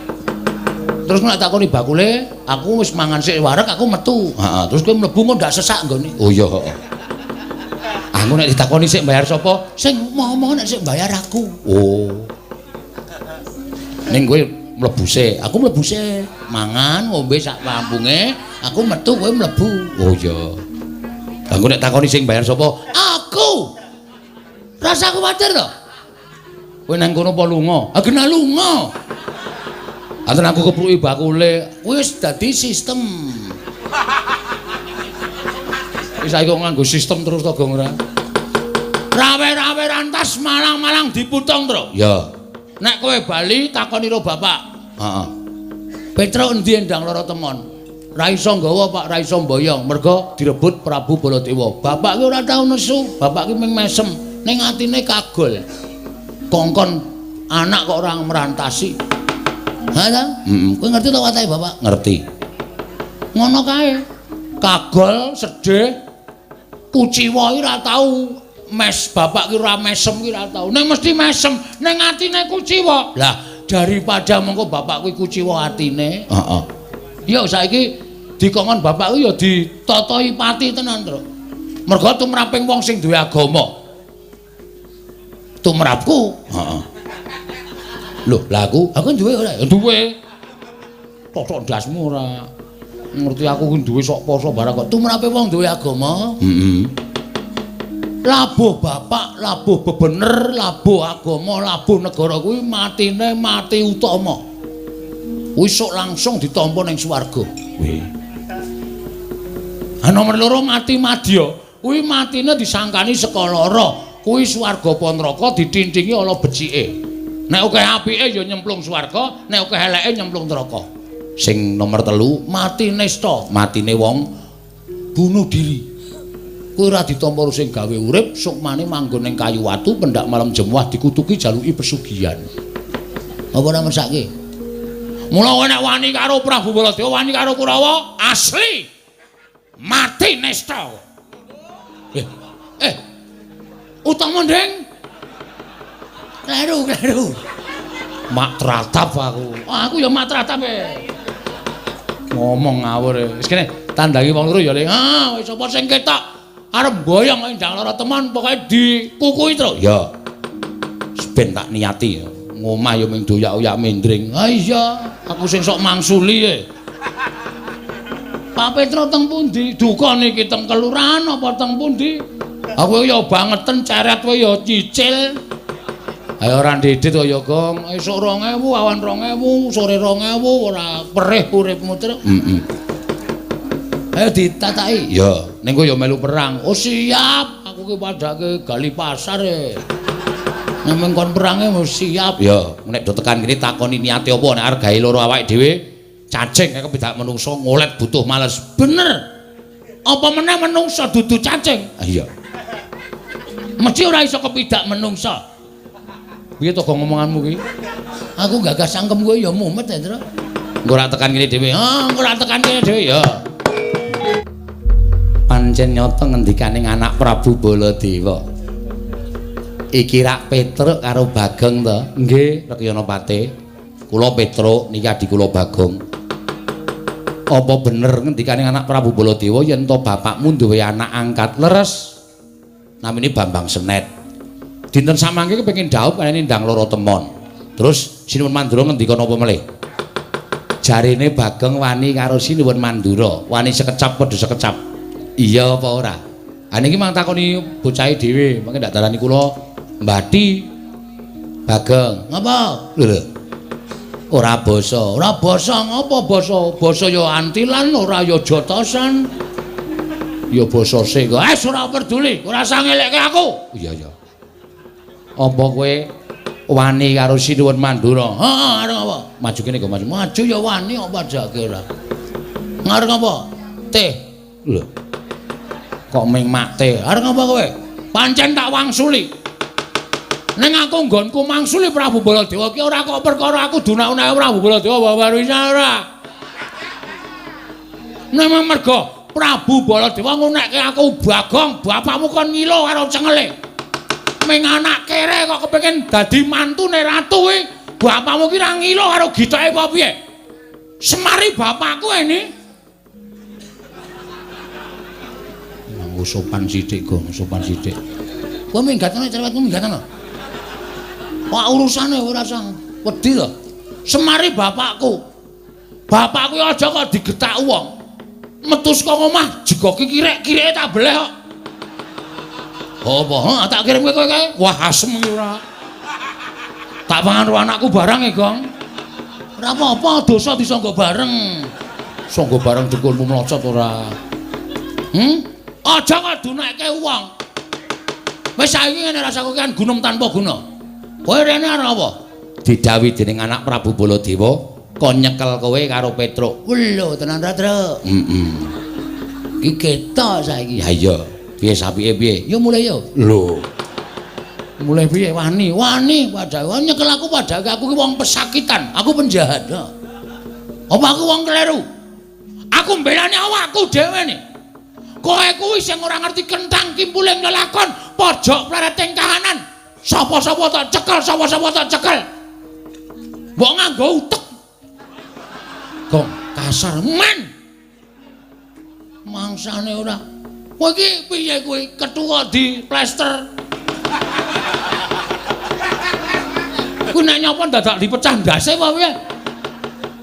Terus nek takoni bakule, aku wis mangan sik wareg, aku metu.
Heeh,
terus kowe mlebu kok ndak sesak nggone.
Oh iya, heeh. Aku nek ditakoni sik bayar sapa?
Sing ngomong nek sik bayar aku.
Oh. Ning kowe mlebu sik,
aku mlebu sik. Mangan, ngombe sak pambunge, aku metu kowe mlebu.
Oh iya. Aku nek takoni sing bayar sapa?
Aku. Rasa kuwatir to.
Kowe nang kono apa lunga?
Ah kena lunga.
Anten aku kepruki bakule,
wis dadi sistem.
Wis saiki kok nganggo sistem terus to, Gong ora?
Rawe-rawe rantas malang-malang diputung, Tru.
Ya.
Nek kowe bali takoni ro bapak.
Heeh.
Petruk endi endang lara temon? Ra iso nggawa, Pak, ra iso mboyong, mergo direbut Prabu Baladewa. Bapak ki ora tau nesu, bapak ki mung mesem, ning atine kagol. Kongkon anak kok ora merantasi. Ha ta?
Heeh.
Kowe ngerti ta watake bapak?
Ngerti.
Ngono kae. Kagol, sedih, kuciwa ki ora tau mes, bapak ki ora mesem ki ora tau. Ning mesti mesem, ning atine kuciwa. Lah, daripada mengko bapak kuwi kuciwa atine.
Heeh.
Ya saiki dikongkon bapak kuwi ya ditatahi pati tenan, Tru. Mergo tumraping wong sing duwe agama. Tumrapku.
Heeh. Lho, lah aku
duwe ora?
Duwe. Totok ndasmu ora. Ngerti aku ku duwe sok poso barang kok.
Tumrape wong duwe agama.
Heeh.
Labuh bapak, labuh bebener, labuh agama, labuh negara kuwi matine mati utama. Kuwi sok langsung ditampa ning swarga.
Kuwi.
Ha nomor loro mati madya. Kuwi matine disangkani saka lara. Kuwi swarga apa neraka ditintingi ala becike. Nek akeh apike ya nyemplung swarga, nek akeh eleke nyemplung neraka. Sing nomor 3 mati nista, matine wong bunuh diri. Kuwi ora ditampa sing gawe urip, sukmane manggon ning kayu watu pendak malam jemuah dikutuki jaluki pesugihan. Apa ora mesake? Mula kowe nek wani karo Prabu Baladewa, wani karo Kurawa, asli mati nista. Utama ndeng. Kleru, kleru. Mak tratap aku. Aku ya mak tratap e. Ngomong ngawur e. Wis kene tandangi wong loro ya, Le. Ah, wis sapa sing ketok arep mboyong ndang lara teman pokoke dikukuhi terus. Ya. Ben tak niati. Ngomah ya mung doyak-oyak mendring. Ha iya, aku sing sok mangsuli e. Pak Petro teng pundi? Duka niki teng kelurahan apa teng pundi? Aku ya bangeten ceret kowe ya cicil. Ayo ora ndedit kaya ya, Gong. Esuk 2000, awan 2000, sore 2000 ora perih uripmu terus. Heeh. Ayo ditataki. Ya, ning kowe ya melu perang. Oh siap, aku ki padake gali pasar e. Nek mung kon perange wis siap. Ya, nek do tekan kene takoni niate apa nek arep gawe loro awake dhewe, cacing kaya kepidak menungso ngolet butuh males. Bener. Apa meneh menungso dudu cacing? Iya. Mesti ora iso kepidak menungso. Piye to gong ngomonganmu ki? Aku gagas cangkem kowe ya mumet ya, Tru. Engko ora tekan kene dhewe. Ah, engko ora tekan kene dhewe ya. Pancen nyata ngendikane anak Prabu Baladewa. Iki rak Petruk karo Bagong to? Nggih, Rekyana Pate. Kula Petruk niki adi kula Bagong. Apa bener ngendikane anak Prabu Baladewa yen to bapakmu duwe anak angkat leres? Namine Bambang Senet. Dinten samangke kepengin dhaup kene ndang loro temon. Terus Sinuwun Mandura ngendika napa melih? Jarene Bagong wani karo Sinuwun Mandura, wani sekecap padha sekecap. Iya apa ora? Ha niki mang takoni bocahe dhewe, mangke ndak darani kula mbati. Bagong, ngapa? Lho. Ora basa, ora basa ngapa basa? Basa ya antilan, ora ya jotosan. Ya basa sik. Eh ora peduli, ora usah ngelekke aku. Iya iya. Apa kowe wani karo Sinuwun Mandura? Heeh, arep apa? Maju kene kok maju. Maju ya wani apa jake ora. Ngarep apa? Teh. Lho. Kok ming mak teh? Arep apa kowe? Pancen tak wangsuli. Ning aku nggonku mangsuli Prabu Baladewa ki ora kok perkara aku dunak-unake Prabu Baladewa barusan ora. Ning mergo Prabu Baladewa ngunekke aku Bagong, bapakmu kon ngilo karo cengele. Ming anak kere kok kepengin dadi mantune ratu kuwi, bapakmu ki ra ngilo karo gitoke apa piye? Semari bapakku ini. Nganggo sopan sithik, Gong, sopan sithik. Kowe minggat ana cerewetmu minggat ana. Wah urusane ora usah wedi to. Semari bapakku. Bapakku aja kok digetak wong. Metu saka omah jegoki kirek-kireke tak beleh kok. Apa? Ha tak kirim kowe kae. Wah asem iki ora. Tak pangan karo anakku barang e, Gong. Ora apa-apa, dosa disangga bareng. Sangga bareng dengkulmu mlocot ora. Aja kok dunekke wong. Wis saiki ngene rasaku kan gunung tanpa guna. Kowe rene arep apa? Didhawuhi dening anak Prabu Baladewa kon nyekel kowe karo Petruk. Lho, tenan ra, Truk? Heeh. Iki ketok saiki. Ha iya. Piye sapike piye? Yo mulai yo. Lho. Mulai piye wani? Wani padahal nyekel aku padahal aku ki wong pesakitan, aku penjahat. Apa aku wong kleru? Aku mbelani awakku dhewe nih. Kowe kuwi sing ora ngerti kentang kimpuling lelakon, pojok plereting kahanan. Sapa-sapa tak cekel, sapa-sapa tak cekel. Mbok nganggo utek. Gong kasar men. Mangsane ora. Kowe iki piye kowe ketua di plester. Kuwi nek nyapa dadak dipecah ndase apa piye?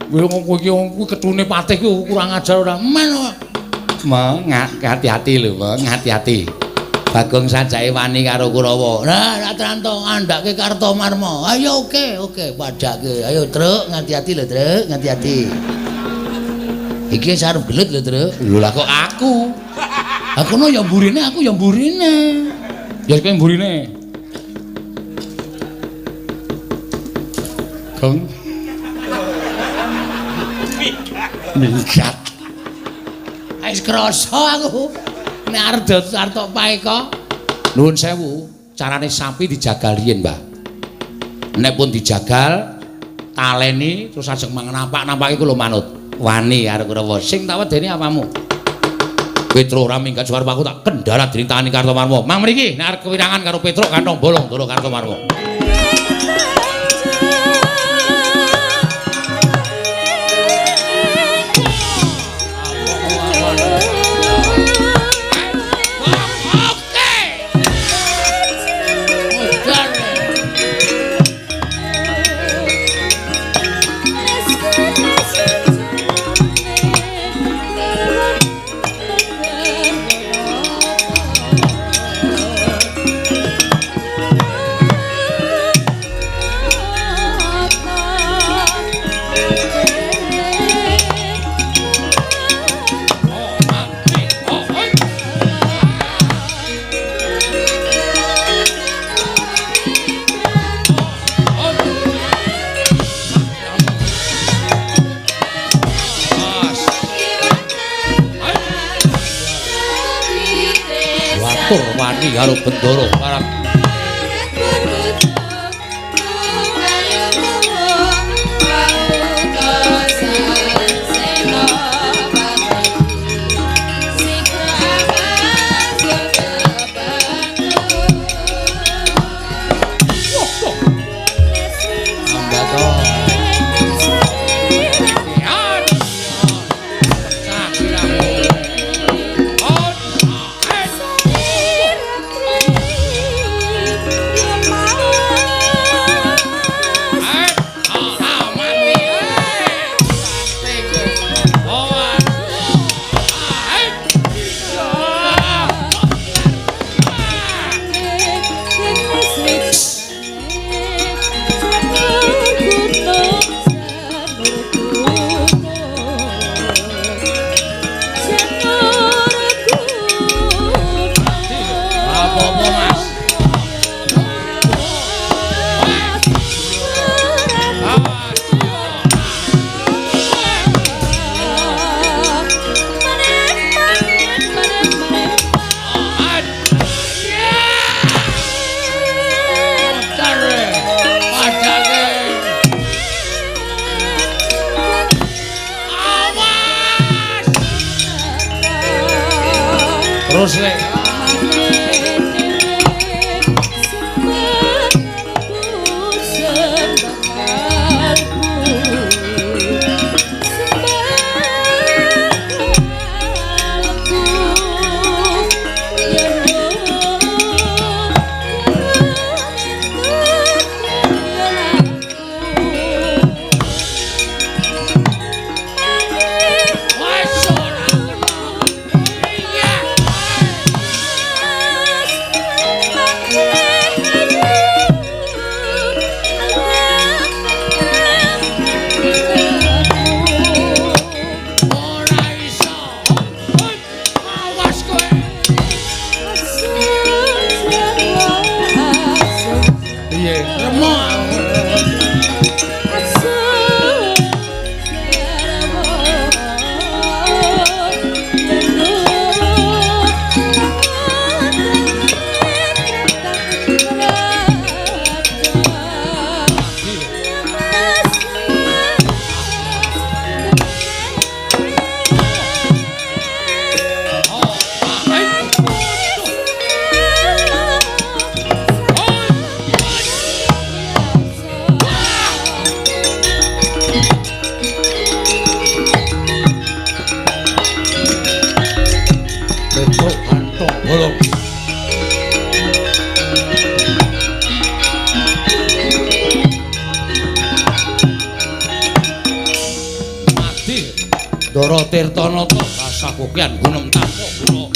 Kowe iki kuwi ketune patih kuwi kurang ajar ora men. Meng hati-hati lho, Meng, hati-hati. Bagong sajake wani karo Kurawa. Lah, ra tranto ngandhake Kartomarma. Ayo oke, oke, padhake. Ayo, Truk, ngati-hati lho, Truk, ngati-hati. Iki wis arep gelut lho, Truk. Lho lah kok aku. Lah kono ya mburine, aku ya mburine.
Ya kowe mburine. Gong. Minggat.
Wis krasa aku. Nek arep tok paeka.
Nuwun sewu, carane sapi dijagal riyin, Mbah. Nek pun dijagal, taleni terus ajeng mangan napak-napake kula manut. Wani arep Kurawa, sing tak wedeni apamu? Petruk ora minggat suwarpa aku tak kendala dening tangane Kartomarma. Mang mriki nek arep kewirangan karo Petruk kantong bolong Ndara Kartomarma. Wani karo Bendara parang terus lek. Ndara Tirtanata kasakukian gunung Tampa Guna.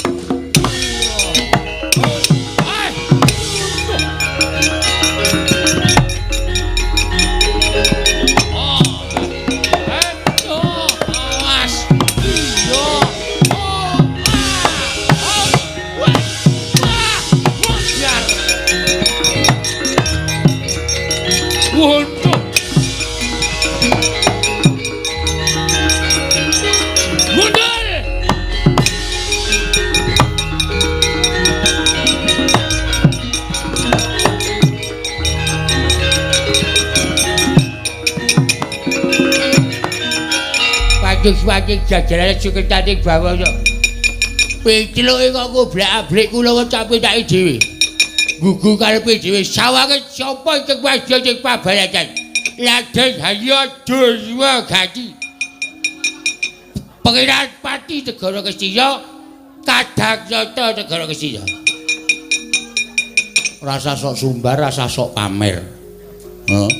Waduh. Mundur. Wajik-wajik jajaran suketaning bawana. Pitluke kok goblak-ablik kula capitake dhewe. Gugu karepe dhewe sawange sapa sing wadya sing pabaratan. Raden Harya Durwa Gati. Pangeran Pati Negara Ngastina Kadakyata Negara Ngastina. Rasa sok sumbar, rasa sok pamer. Heeh.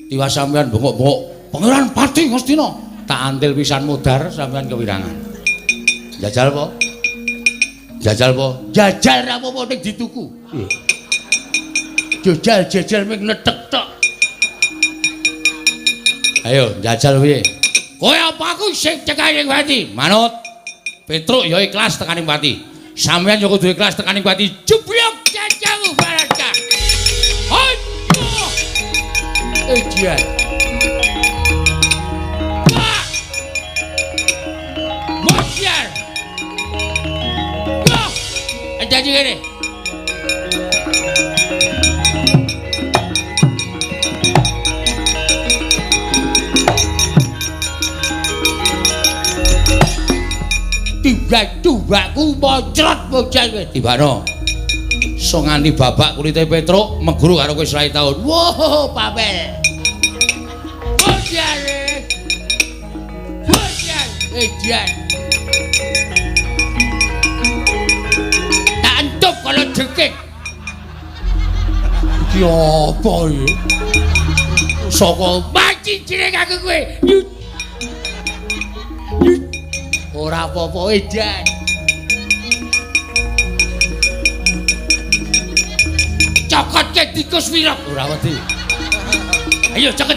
Tiwas sampean bengok-bengok Pangeran Pati Ngastina, tak antil pisan modar sampean kewirangan. Jajal po? Jajal po? Jajal ra apa-apa ning dituku. Jajal jajal ming netek tok. Ayo jajal piye? Kowe apa aku sing tekaning pati? Manut. Petruk ya ikhlas tekaning pati. Sampeyan ya kudu ikhlas tekaning pati. Jeblok jajamu baraka. Aduh. Ejian. Mosyar. Wah. Jadi gini. Tiba-tibaku mocrot bocah kowe. Tibano. So nganti babak kulite Petruk meguru karo kowe 100 taun. Wah, papel. Bocah. Bocah. Ejian. Tak entup kalau jekik. Iki apa iki? Saka maci jeneng aku kowe. Ora apa-apa edan. Cokotke tikus wirok ora wedi. Ayo cokot.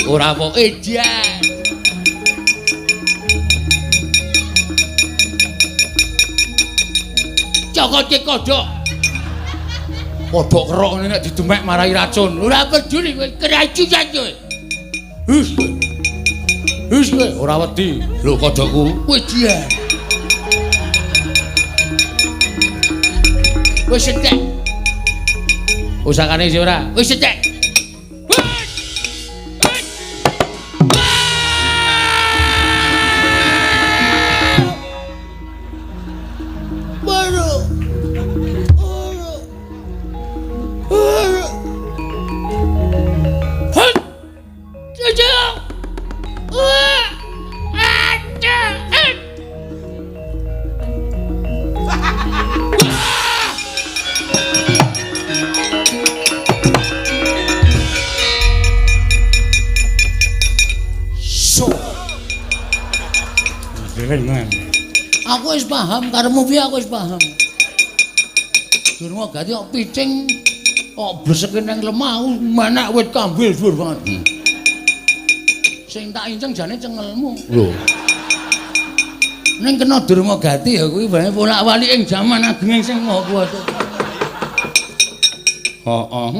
Ora apa edan. Cokotke kodhok. Kodhok kerok ngene nek didemek marai racun. Ora peduli kowe keracunan kowe. Hus. Wis kowe ora wedi. Lho kodhokku. Wejian. Wis entek. Usakane sih ora? Wis entek. Baru. Baru. Hut. Jajal. Aku wis paham karepmu piye, aku wis paham. Durma Gati kok picing kok bleseke nang lemah aku menek wit kambil dhuwur banget. Sing tak inceng jane cengelmu. Lho. Ning kena Durma Gati ya kuwi bae bolak-walik ing jaman agenge sing Maha Kuwasa. Heeh.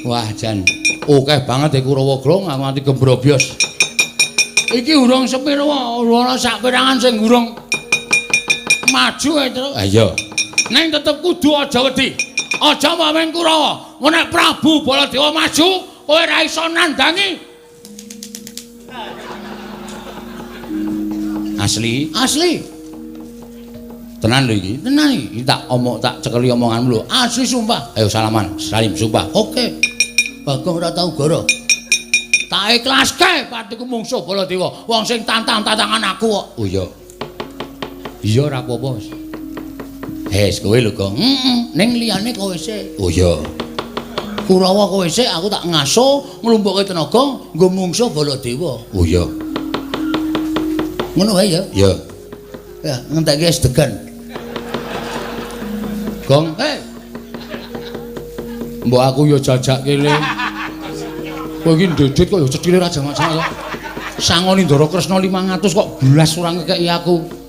Wah jan akeh banget e Kurawa Grong aku nganti gembrobyos. Iki urung sepiro ana sak perangan sing urung maju ae, Truk. Ha iya. Ning tetep kudu aja wedi. Aja maweng Kurawa. Nek Prabu Baladewa maju, kowe ora iso nandangi. Asli, asli. Tenan lho iki. Tenan iki. Tak omong tak cekeli omonganmu lho. Asli sumpah. Ayo salaman, salim sumpah. Oke. Bagong ora tau goro. Tak ikhlaske patiku mungsuh Baladewa. Wong sing tantang-tantangan aku kok. Oh iya. Iya ora apa-apa. Wes kowe lho, Gong. Heeh, ning liyane kowe sik. Oh iya. Kurawa kowe sik, aku tak ngaso nglumpukke tenaga nggo mungsuh Baladewa. Oh iya. Ngono wae ya? Iya. Ya, ngentekke es degan. Gong, hei. Mbok aku ya jajakke le. Kowe iki ndedit kok ya cethile ra jamak-jamak kok. Sangoni Ndara Kresna 500 kok blas ora ngekeki aku.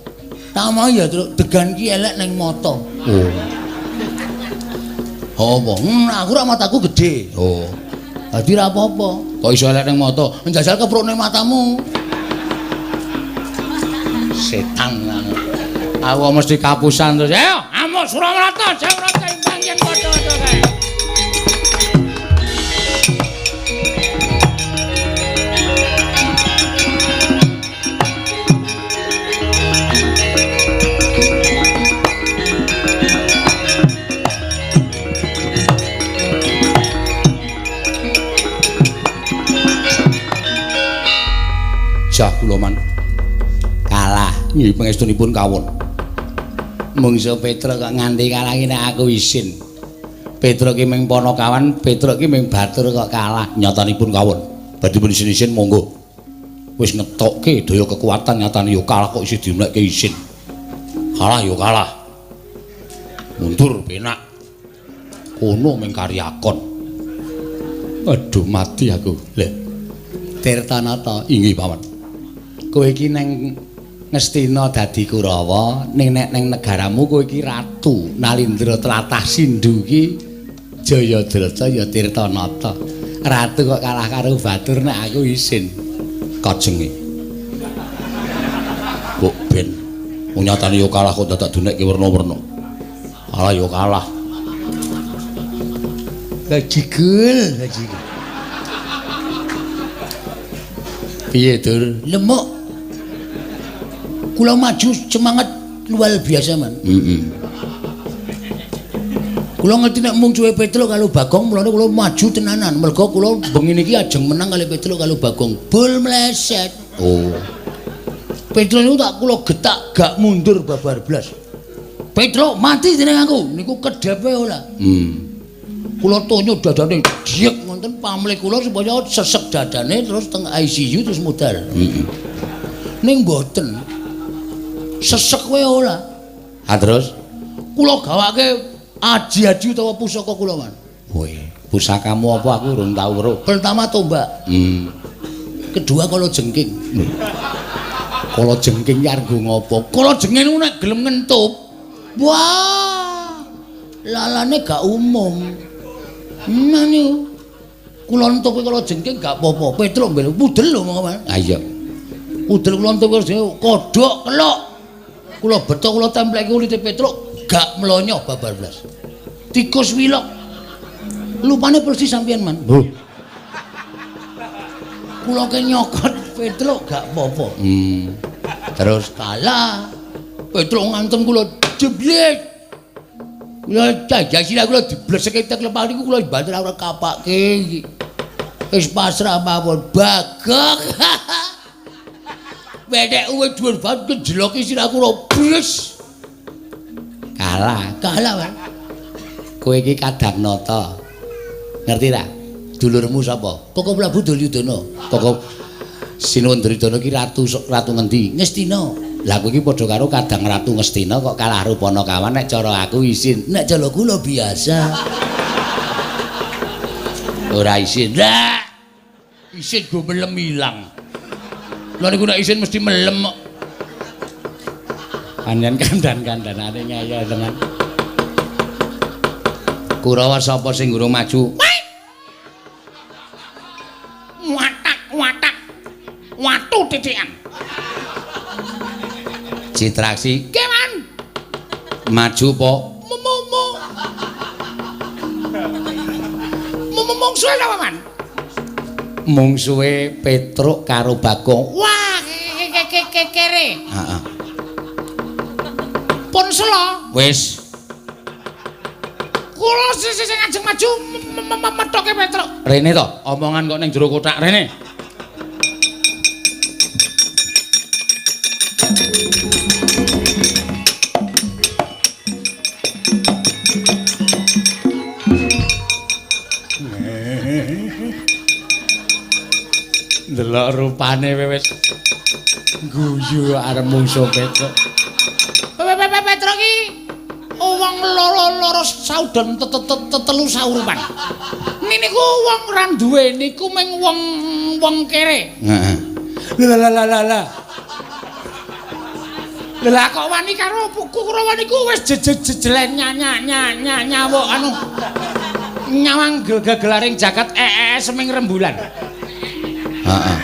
Tak mau ya, Truk, degan ki elek ning mata. Oh. Apa? Aku ora mataku gedhe. Oh. Dadi ora apa-apa. Kok iso elek ning mata? Njajal keprukne matamu. Setan aku mesti kapusan terus. Ayo, amuk Suramarta, Jawrata imbang yen padha-padha kae. Jah kula man kalah nggih pangestunipun kawon. Mungsuh Petruk kok nganti kalah iki nek aku isin. Petruk ki ming panakawan, Petruk ki ming batur kok kalah. Nyatanipun kawon. Badhe pun isin-isin monggo. Wis ngetokke daya kekuatan nyatane yo kalah kok isih dimlekke isin. Kalah yo kalah. Mundur penak. Kono ming karyakon. Aduh mati aku. Lha Tirtanata inggih paman. Kowe iki neng Ngastina dadi Kurawa, ning nek neng negaramu kowe iki ratu Nalindra tlatah Sindhu iki Jayadrata ya Tirtanata. Ratu kok kalah karo batur nek aku isin. Kajenge. Kok ben nyatane yo kalah kok dadak dunekke werna-werna. Kalah yo kalah. Gajigul, gajigul. Piye, Dur? Lemuk. Kula maju semangat luar biasa, Man. Heeh. Kula ngerti nek mungsuhe Petruk karo Bagong, mulane kula maju tenanan. Mergo kula bengi niki ajeng menang kali Petruk karo Bagong. Bul mleset. Oh. Petruk niku tak kula getak gak mundur babar blas. Petruk mati dening aku. Niku kedhepe ora. Kula tonyo dadane diek ngonten pamlih kula supaya sesek dadane terus teng ICU terus modal. Heeh. Ning mboten. Sesek wae ora. Ha terus kula gawake aji-aji utawa pusaka kula, Man. Woi, pusakamu apa aku urung tau weruh. Pertama tombak. Kedua kala jengking. Kala jengking ki arep nggo ngopo? Kala jengking niku nek gelem ngentup. Wah. Lalane gak umum. Nah niku. Kula entup kala jengking gak apa-apa. Petruk mbel pudel lho monggo, Man. Ha iya. Pudel kula entup kodhok kelok. Kula beto kula templeki kulite Petruk gak mlonyo babar blas. Tikus wilok. Lupane persis sampeyan, Man. Lho. Kula ke nyokot Petruk gak apa-apa. Terus kalah. Petruk ngantem kula jeblet. Kula cah sirah kula dibleseke tek lepah niku kula banter ora kapake iki. Wis pasrah mawon Bagong. Wedek uwe dhuwur banget kejeloki sirah kula bles. Kalah, kalah, Pak. Kowe iki Kadangnata. Ngerti ta? Dulurmu sapa? Koko Prabu Duryudana. Koko Sinuwun Duryudana iki ratu ngendi? Ngastina. Lah kowe iki padha karo Kadang Ratu Ngastina kok kalah rupana kawan nek cara aku isin. Nek cara kula biasa. Ora isin. Lah. Isin go melem ilang. Lha niku nek isin mesti melem kok. Panjen kandan-kandanane ngeyel tenan. Kurawa sapa sing urung maju?
Watak-watak. Watu titikan.
Citraksi.
Nggih, Man.
Maju apa?
Mumu. Mumu mungsuhe sapa, Man?
Mungsuhe Petruk karo Bagong.
Wah, kere.
Heeh.
Pun sela.
Wis.
Kula sing ajeng maju methoke Petruk.
Rene to, omongan kok ning jero kothak rene. Ndelok rupane wis guyu arep mungsuh Petruk.
Petruk iki wong loro-loro saudon telu saurupan. Niku wong ora duwe niku mung wong kere.
Heeh.
Lah lah lah lah. Lah kok wani karo Kurawa niku wis jejelen nyawuk anu. Nyawang gegelaring jagat ee seming rembulan.
Heeh.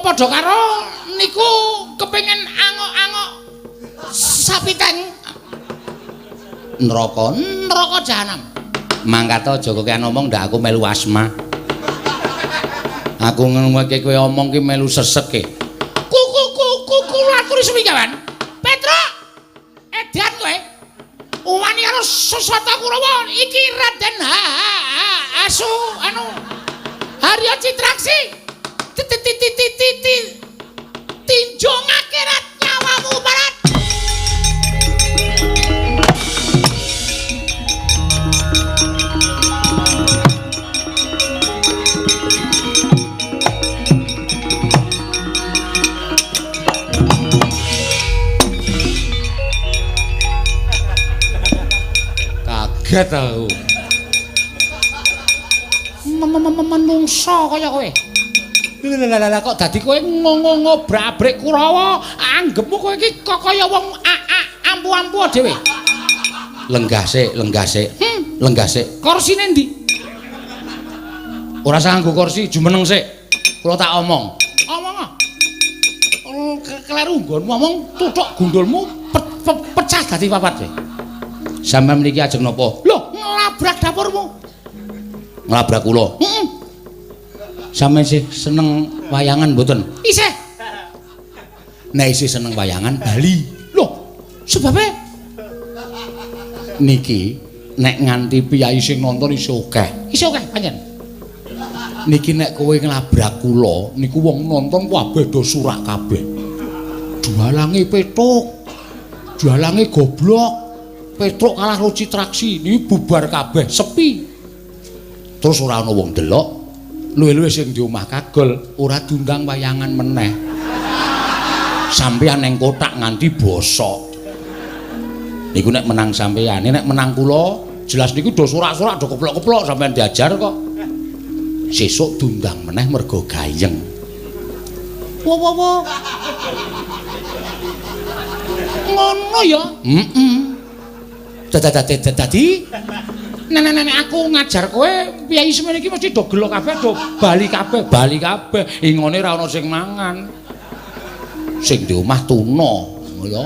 Padha karo niku kepengin angok-angok sapi teng
Neraka,
neraka jahanam.
Mangkat aja kokean omong ndak aku melu asma. Aku ngrungokke kowe omong ki melu sesek ke.
Ku kula aturi suminggawan. Petruk, edan kowe. Wani karo Saswata Kurawa iki Raden Asu anu Harya Citraksi. Tinjung akhirat nyawamu barat.
Kaget aku.
Menungso kaya kowe. Lha kok dadi kowe ngobrak-abrik Kurawa, anggepmu kowe iki kok kaya wong ampu-ampu dhewe.
Lenggah sik, lenggah sik. Lenggah sik.
Korsine ndi?
Ora usah nganggo kursi, jumeneng sik. Kula tak omong.
Omong ah. Kleru nggonmu omong tuthuk gundulmu pecah dadi papat kowe.
Sampeyan mriki ajeng napa?
Lho, nglabrak dapurmu.
Nglabrak kula.
Heeh.
Sampeyan sih seneng wayangan mboten?
Isih.
Nek isih seneng wayangan bali.
Lho, sebabe
niki nek nganti piyayi sing nonton isih akeh.
Isih akeh pancen.
Niki nek kowe nglabrak kula niku wong nonton kabeh do surak kabeh.
Dalange Petruk. Dalange goblok. Petruk kalah karo Citraksi, niki bubar kabeh, sepi.
Terus ora ana wong delok. Luwih-luwih sing di omah kagol ora diundang wayangan meneh. Sampeyan ning kotak nganti bosok. Niku nek menang sampeyan, nek menang kula jelas niku do sorak-sorak do keplok-keplok sampeyan diajar kok. Sesuk diundang meneh mergo gayeng.
Wo wo wo. Ngono ya?
Heeh.
Dadi nek aku ngajar kowe piyayi semene iki mesti do gelo kabeh, do bali kabeh,
bali kabeh. Ingone ra ono sing mangan. Sing di omah tuna, ya.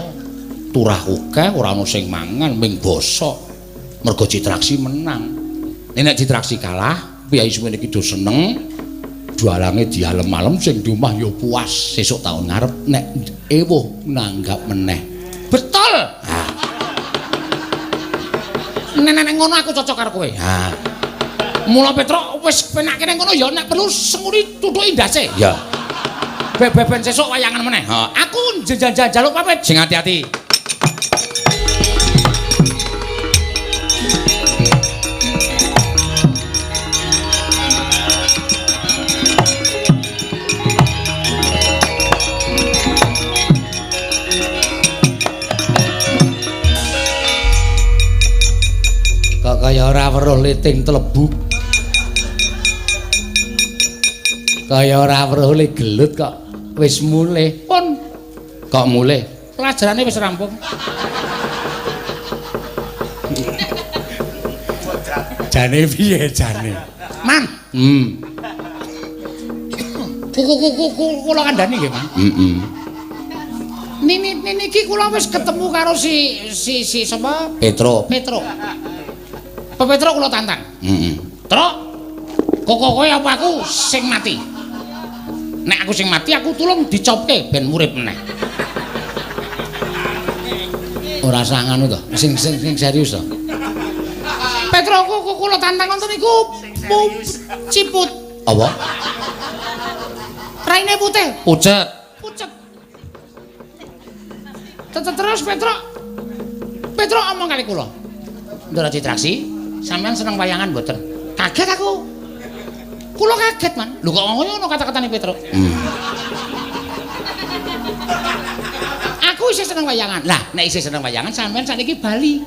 Turah akeh ora ono sing mangan, ming bosok. Mergo Citraksi menang. Nek Citraksi kalah, piyayi semene iki do seneng. Dalange dialem-alem sing di omah ya puas. Sesuk taun ngarep nek ewuh nanggap meneh.
Betul.
Ha.
Nek ngono aku cocok karo kowe.
Ha.
Mula Petruk wis penak kene ngono ya nek perlu senguri tuthuki ndase.
Ya.
Beben sesuk wayangan meneh.
Ha.
Aku njaluk pamit.
Sing ati-ati. Kok kaya ora weruh liting tlebuk. Kaya ora weruh le gelut kok wis mulih.
Pun
kok mulih?
Pelajarane wis rampung.
Jane piye jane?
Man. Kula kandhani nggih, Man.
Heeh.
Niki kula wis ketemu karo si sapa?
Petruk.
Petruk. Petruk kula tantang.
Heeh.
Truk. Kok kowe apa aku sing mati? Nek aku sing mati aku tulung dicopke ben urip meneh.
Ora usah ngono to. Sing serius to.
Petruk kula tantang nonton niku ciput.
Apa?
Raine putih.
Pucet.
Pucet. Terus Petruk. Petruk omong kali kula. Ndara Citraksi, sampean seneng wayangan mboten? Kaget aku. Kula kaget, Man. Lho kok ngono kata-katane Petruk? Aku isih seneng wayangan. Lah, nek isih seneng wayangan sampean sakniki bali.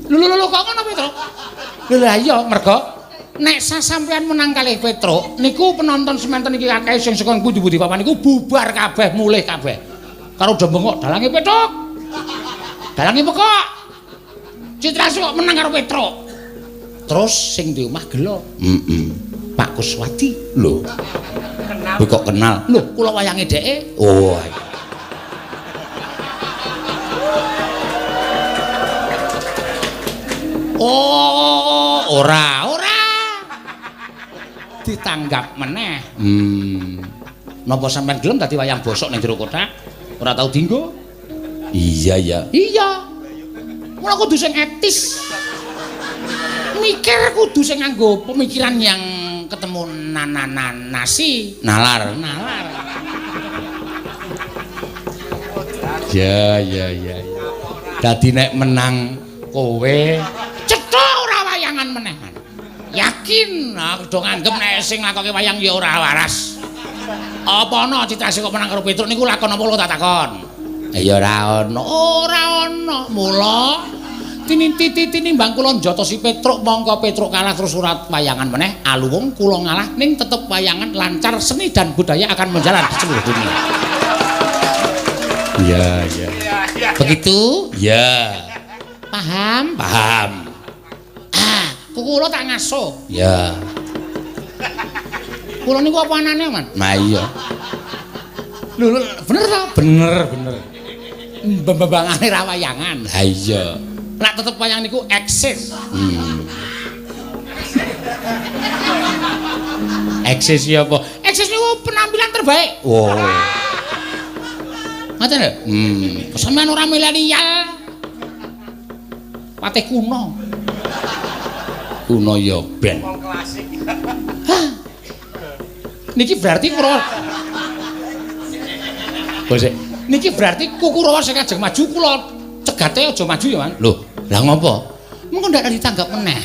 Lho lho kok ngono Petruk? Lho lah iya, mergo nek sampean menang kalih Petruk, niku penonton semanten iki akeh sing saka pundi-pundi papan niku bubar kabeh, mulih kabeh. Karo do bengok dalange Petruk. Dalange pekok. Citrasih kok menang karo Petruk. Terus sing di omah gelo. Heeh. Pak Kuswati. Lho. Kenal. Kok kenal? Lho, kula wayange dheke. Oh. Oh, ora, ora. Ditanggap meneh. Napa sampean gelem dadi wayang bosok ning jero kothak? Ora tau dinggo? Iya, iya. Iya. Mula kudu sing etis. Mikir kudu sing nganggo pemikiran yang ketemu nasi, nalar, nalar. Ya, ya, ya. Dadi nek menang kowe cetha ora wayangan meneh. Yakin aku do nganggep nek sing nglakoke wayang ya ora waras. Apa ana Citrasih kok menang karo Petruk niku lakon apa tak takon? Ya ora ana. Ora ana. Mula tinimbang kula njotosi Petruk mongko Petruk kalah terus ora wayangan meneh, aluwung kula ngalah ning tetep wayangan lancar, seni dan budaya akan menjalan di seluruh dunia. Iya, iya. Begitu? Iya. Paham? Paham. Ah, kula tak ngaso. Ya. Kula niku apa anane, Man? Nah iya. Lho, bener ta? Bener, bener. Mbembangane ra wayangan. Ha iya. Nek tetep wayang niku eksis. Eksis ya apa? Eksis niku penampilan terbaik. Oh. Ngoten lho. Sampeyan ora milenial. Patih kuno. Kuno ya ben.
Wong klasik.
Hah. Niki berarti Kurawa. Bos. Niki berarti Kurawa sing ajeng maju kula cegate aja maju ya, Man. Lho, lah ngopo? Mengko ndak ditanggap meneh.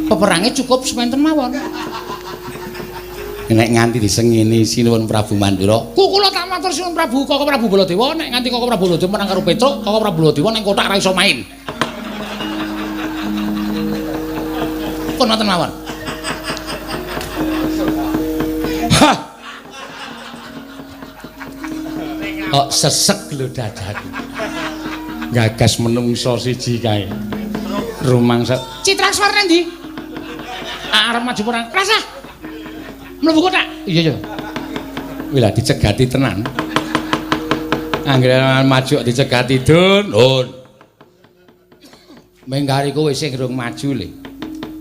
Peperange cukup sementen mawon. Nek nganti disengini Sinuwun Prabu Mandura, kula tak matur Sinuwun Prabu Koko Prabu Baladewa, nek nganti Koko Prabu Baladewa menang karo Petruk, Koko Prabu Baladewa ning kothak ra iso main. Pun ngoten mawon. Hah. Kok sesek lho dadaku. Gagas menungso siji kae. Rumangsa Citraswar nang ndi? Arep maju perang. Rasah. Mlebu kothak. Iya, iya. Kuwi lah dicegati tenan. Anggere maju dicegati dun, hun. Mengkari kowe sing durung maju le.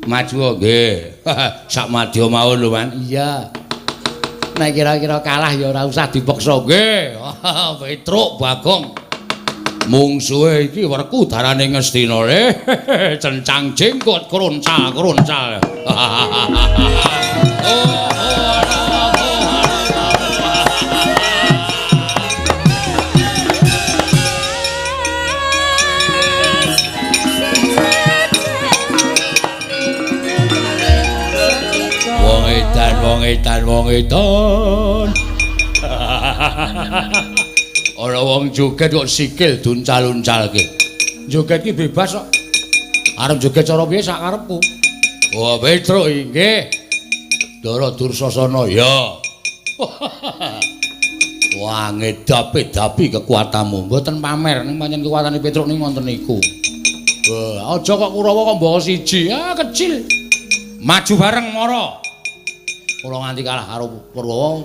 Maju nggih. Sak madya mawon lho, Man. Iya. Nek kira-kira kalah ya ora usah dipaksa nggih. Petruk Bagong. Mungsuhe iki werku darane Ngastina le. Cencang jenggot kruncal-kruncal. Wong edan, wong edan, wong edan. Ana wong joget kok sikil duncal-uncalke. Joget ki bebas kok. Arep joget cara piye sak karepku. Wah, Petruk inggih. Ndara Dursasana ya. Wah, ngedapi-dapi kekuatanmu. Mboten pamer ning pancen kekuatane Petruk ning wonten niku. Wah, aja kok Kurawa kok mbawa siji. Ah, kecil. Maju bareng mara. Kula nganti kalah karo Purwawa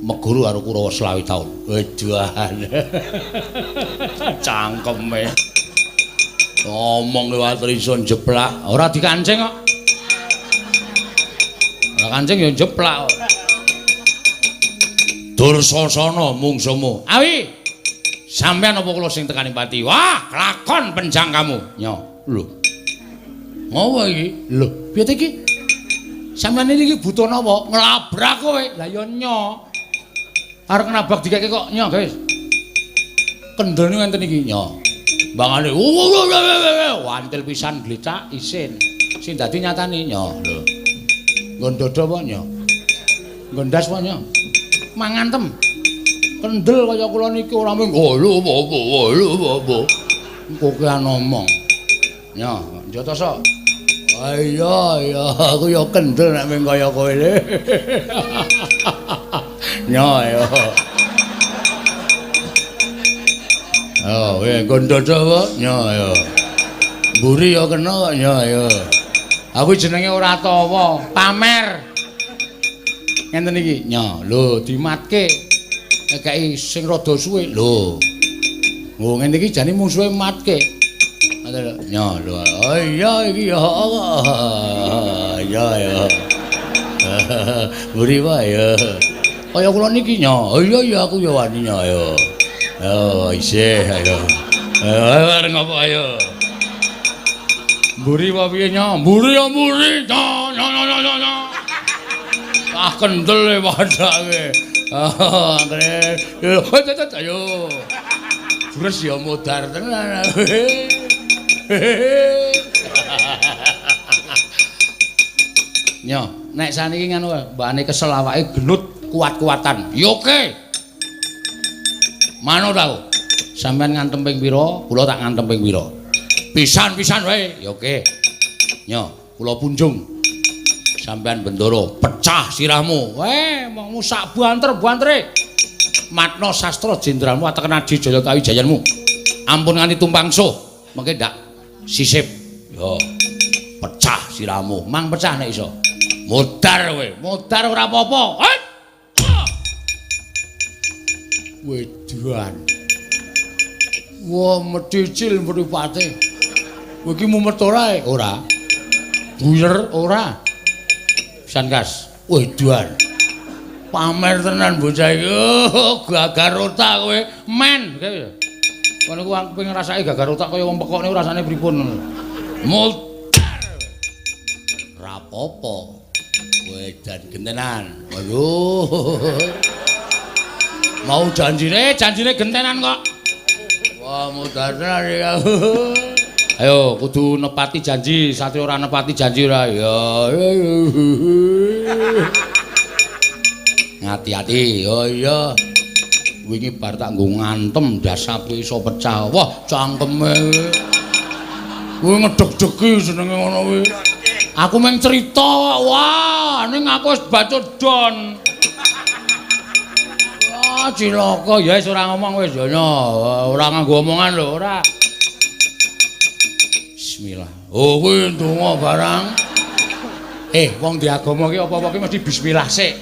meguru karo Kurawa 25 taun. Weduan. Cangkeme. Ngomong liwat iso jeplak, ora dikancing kok. Ora kancing ya jeplak. Dursasana mungsumu. Awi. Sampeyan apa kula sing tekani pati? Wah, kelakon penjangkamu. Nyo, lho. Ngopo iki? Lho, piye iki? Sampeyan iki butuh napa? Nglabrak kowe. Lah ya nyo. Arep nabrak dikeke kok nyo, guys. Kendel niku ngenten iki nyo. Bangane wantil pisan glecak isin. Sing dadi nyatane nyo lho. Nggon dodo apa nyo? Nggon ndas apa nyo? Mangan tem. Kendel kaya kula niki ora mung lho apa lho apa. Kokean omong. Nyo, njotoso. Iya iya, aku ya kendel nek mung kaya kowe le. Nyo ya. Oh, kowe nggon dodo apa? Nyo ya.
Mburi ya kena kok ya ayo. Aku jenenge ora tawa, pamer. Ngenten iki. Nyo, lho dimatke. Ngekeki sing rada suwe. Lho. Oh ngene iki jane musuhe matke. Ngoten lho. Nyo, lho. Oh iya iki ya kok. Iya ya. Mburi wae ya. Kaya kula niki nyo. Oh iya ya aku ya wani nyo ayo. Ayo isih ayo. Ayo arep ngopo ayo. Mburi apa piye nyo? Mburi ya mburi. Nyo nyo nyo nyo nyo. Ah kendel e padake. Ah anggere. Yo ayo. Jures ya modar tenan. Nyo, nek saniki ngono mbane kesel awake gelut kuat-kuatan. Ya oke. Manut aku. Sampeyan ngantem ping pira, kula tak ngantem ping pira. Pisan-pisan wae. Ya oke. Nyo, kula punjung. Sampeyan bendara pecah sirahmu. Weh, mongmu sak banter-bantere. Matna sastra jenderalmu ateken Adi Jaya Kawijayanmu. Ampun nganti tumpang suh, mengke ndak sisip. Yo. Pecah sirahmu. Mang pecah nek iso. Modar kowe, modar ora apa-apa. Wedan. Wah, medhicil mripate. Kowe iki mumet ora? Ora. Buyer ora. Pisan kas. Wedan. Pamer tenan bocah iki. Oh, gagar otak kowe. Men. Kono ku aku pengen ngrasake gagar otak kaya wong pekok niku rasane pripun ngono. Modar. Ora apa-apa. Wedan gentenan. Waduh. Mau janjine, janjine gentenan kok. Wah, modar tenan ya. Ayo kudu nepati janji, satria ora nepati janji ora. Ya. Ngati-ati. Oh iya. Wingi bar tak nggo ngantem dasape iso pecah. Wah, cangkeme. Kuwi ngedeg-degi jenenge ngono kuwi. Aku mung cerita, wah, ning aku wis bacut don. Wah, cilaka ya wis ora ngomong wis ya ora nganggo omongan lho, ora. Bismillah. Oh, kuwi ndonga barang. Wong di agama ki apa-apa ki mesti bismillah sik.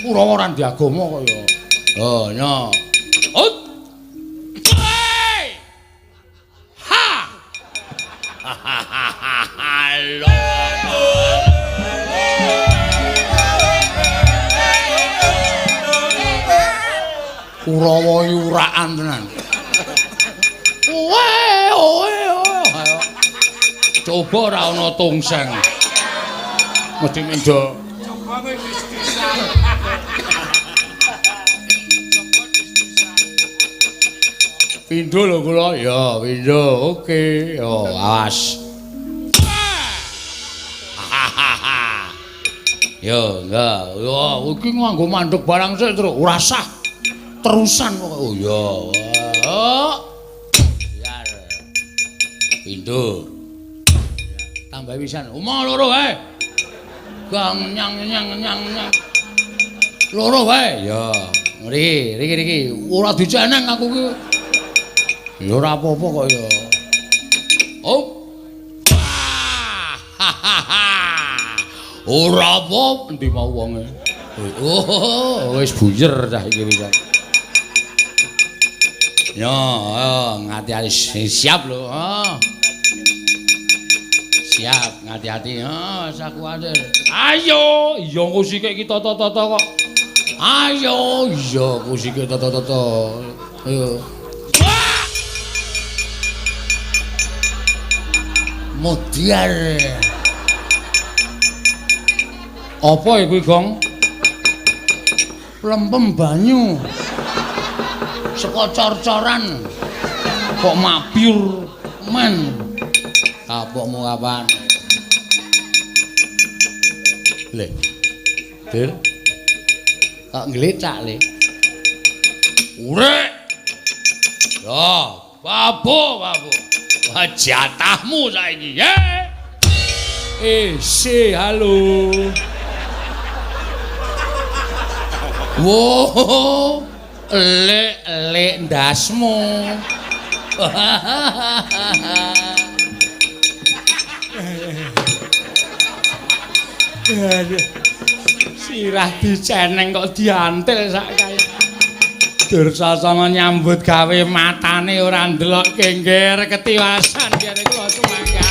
Ora ora di agama kok ya. Oh, nyo. Ut. Ha. Halo. Kurawa yuraan tenan. Owe owe owe. Coba ora ana tungseng. Mesti mendo.
Coba kowe dis-disan. Coba dis-disan.
Pindho lho kula. Ya, pindho. Oke. Yo, awas. Yo, enggak. Yo, iki nganggo mandek barang sik terus ora sah. Terusan pokoke. Oh iya. Oh. Biar. Pindho. Tambah pisan. Omong loro wae. Gang nyang nyang nyang nyang. Loro wae. Ya. Mriki, riki riki. Ora diceneng aku ki. Ya ora apa-apa kok ya. Oh. Ora apa endi mau wonge. Oh, wis buyer cah iki pisan. Yo, ayo ngati-ati siap lho. Oh. Siap, ngati-ati. Oh, sak kuwatir. Ayo, iya engko sikik iki tata-tata kok. Ayo, iya engko sikik tata-tata. Ayo. Modiar. Apa kuwi, Gong? Lempem banyu. Saka cor-coran. Kok mabyur men. Kapokmu kapan? Le. Dil. Kok nglecak, Le? Urek. Ya, babu, babu. Wah, jatahmu saiki, ye. Si, halo. Wo, lek-lek ndasmu.
Aduh. Sirah diceneng kok diantil sak kae. Dursasana nyambut gawe matane ora ndelok kengger ketiwasan biar kula sumangga.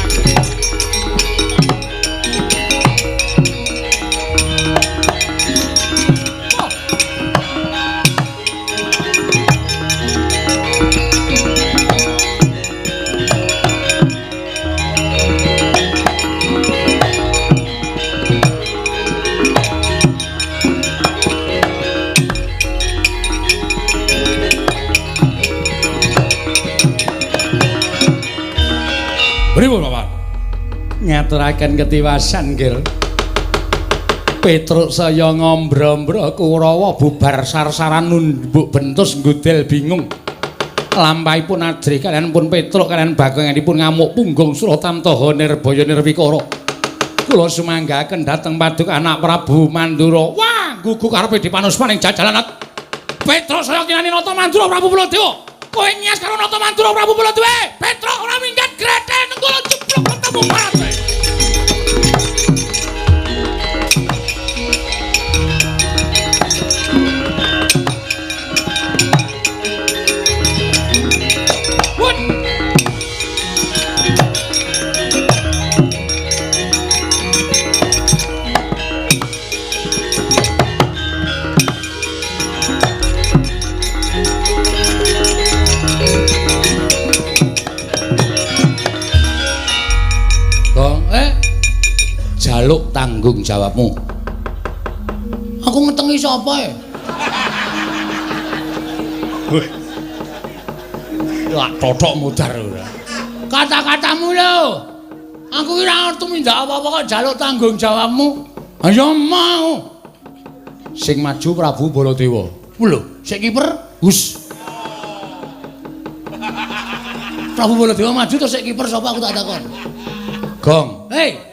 Pripun, Bapak? Ngaturaken ketiwasan, Nggir. Petruk saya ngombro-ombro Kurawa bubar sarsaran nunduk bentus nggudel bingung. Lampahipun ajrih kaliyan pun Petruk kaliyan bagonganipun ngamuk punggung Suratamtaha Nirbaya Nirwikara. Kula sumanggaken dhateng paduka anak Prabu Mandura. Wah, gugu karepe dipanuspaning jajalan. Petruk saya kinani Nata Mandura Prabu Baladewa. Kowe nyas karo Nata Mandura Prabu Baladewa. Petruk ora minggat grethel nenggala jeblok ketemu mate. Jaluk tanggung jawabmu.
Aku ngetengi sapa e?
Lah tothok mudar ora.
Kata-katamu lho. Aku ki ora tumindak apa-apa kok jaluk tanggung jawabmu.
Ayo mau. Sing maju Prabu Baladewa.
Lho, sik kiper?
Hus.
Prabu Baladewa maju terus sik kiper sapa aku tak takon.
Gong.
Hei.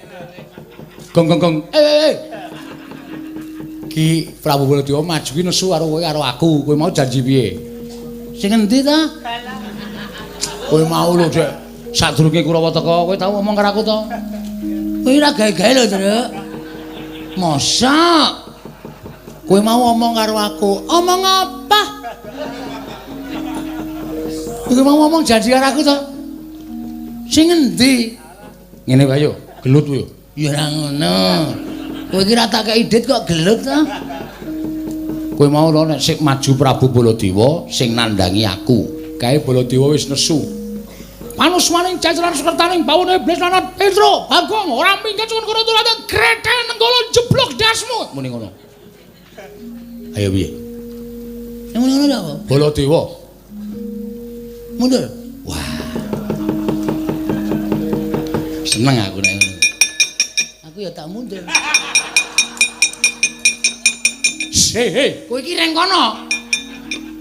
Gong gong gong.
Eh.
Ki Prabu Baladewa maju ki nesu karo kowe karo aku. Kowe mau janji piye?
Sing endi ta?
Kowe mau lho, Dek. Sadurunge Kurawa teka, kowe tau ngomong karo aku to?
Kowe ora gawe-gawe lho, Truk. Mosok kowe mau ngomong karo aku. Omong apa? Kowe mau ngomong janji karo aku to? Sing endi?
Ngene wae yo, gelut yo.
Ya ora ngono. Kowe iki ora tak kei dit kok gelut to?
Kowe mau lho nek sing maju Prabu Baladewa sing nandangi aku. Kae Baladewa wis nesu. Panusmaning jajaran sekertaning bawone iblis lanat Petro, Bagong ora minggat suwun kono turate grethel nenggala jeblok dasmu. Muni ngono. Ayo piye?
Sing muni ngono apa?
Baladewa.
Mundur.
Wah. Seneng aku nek ngono.
Aku ya tak mundur.
Hei, hei,
kowe iki reng kono.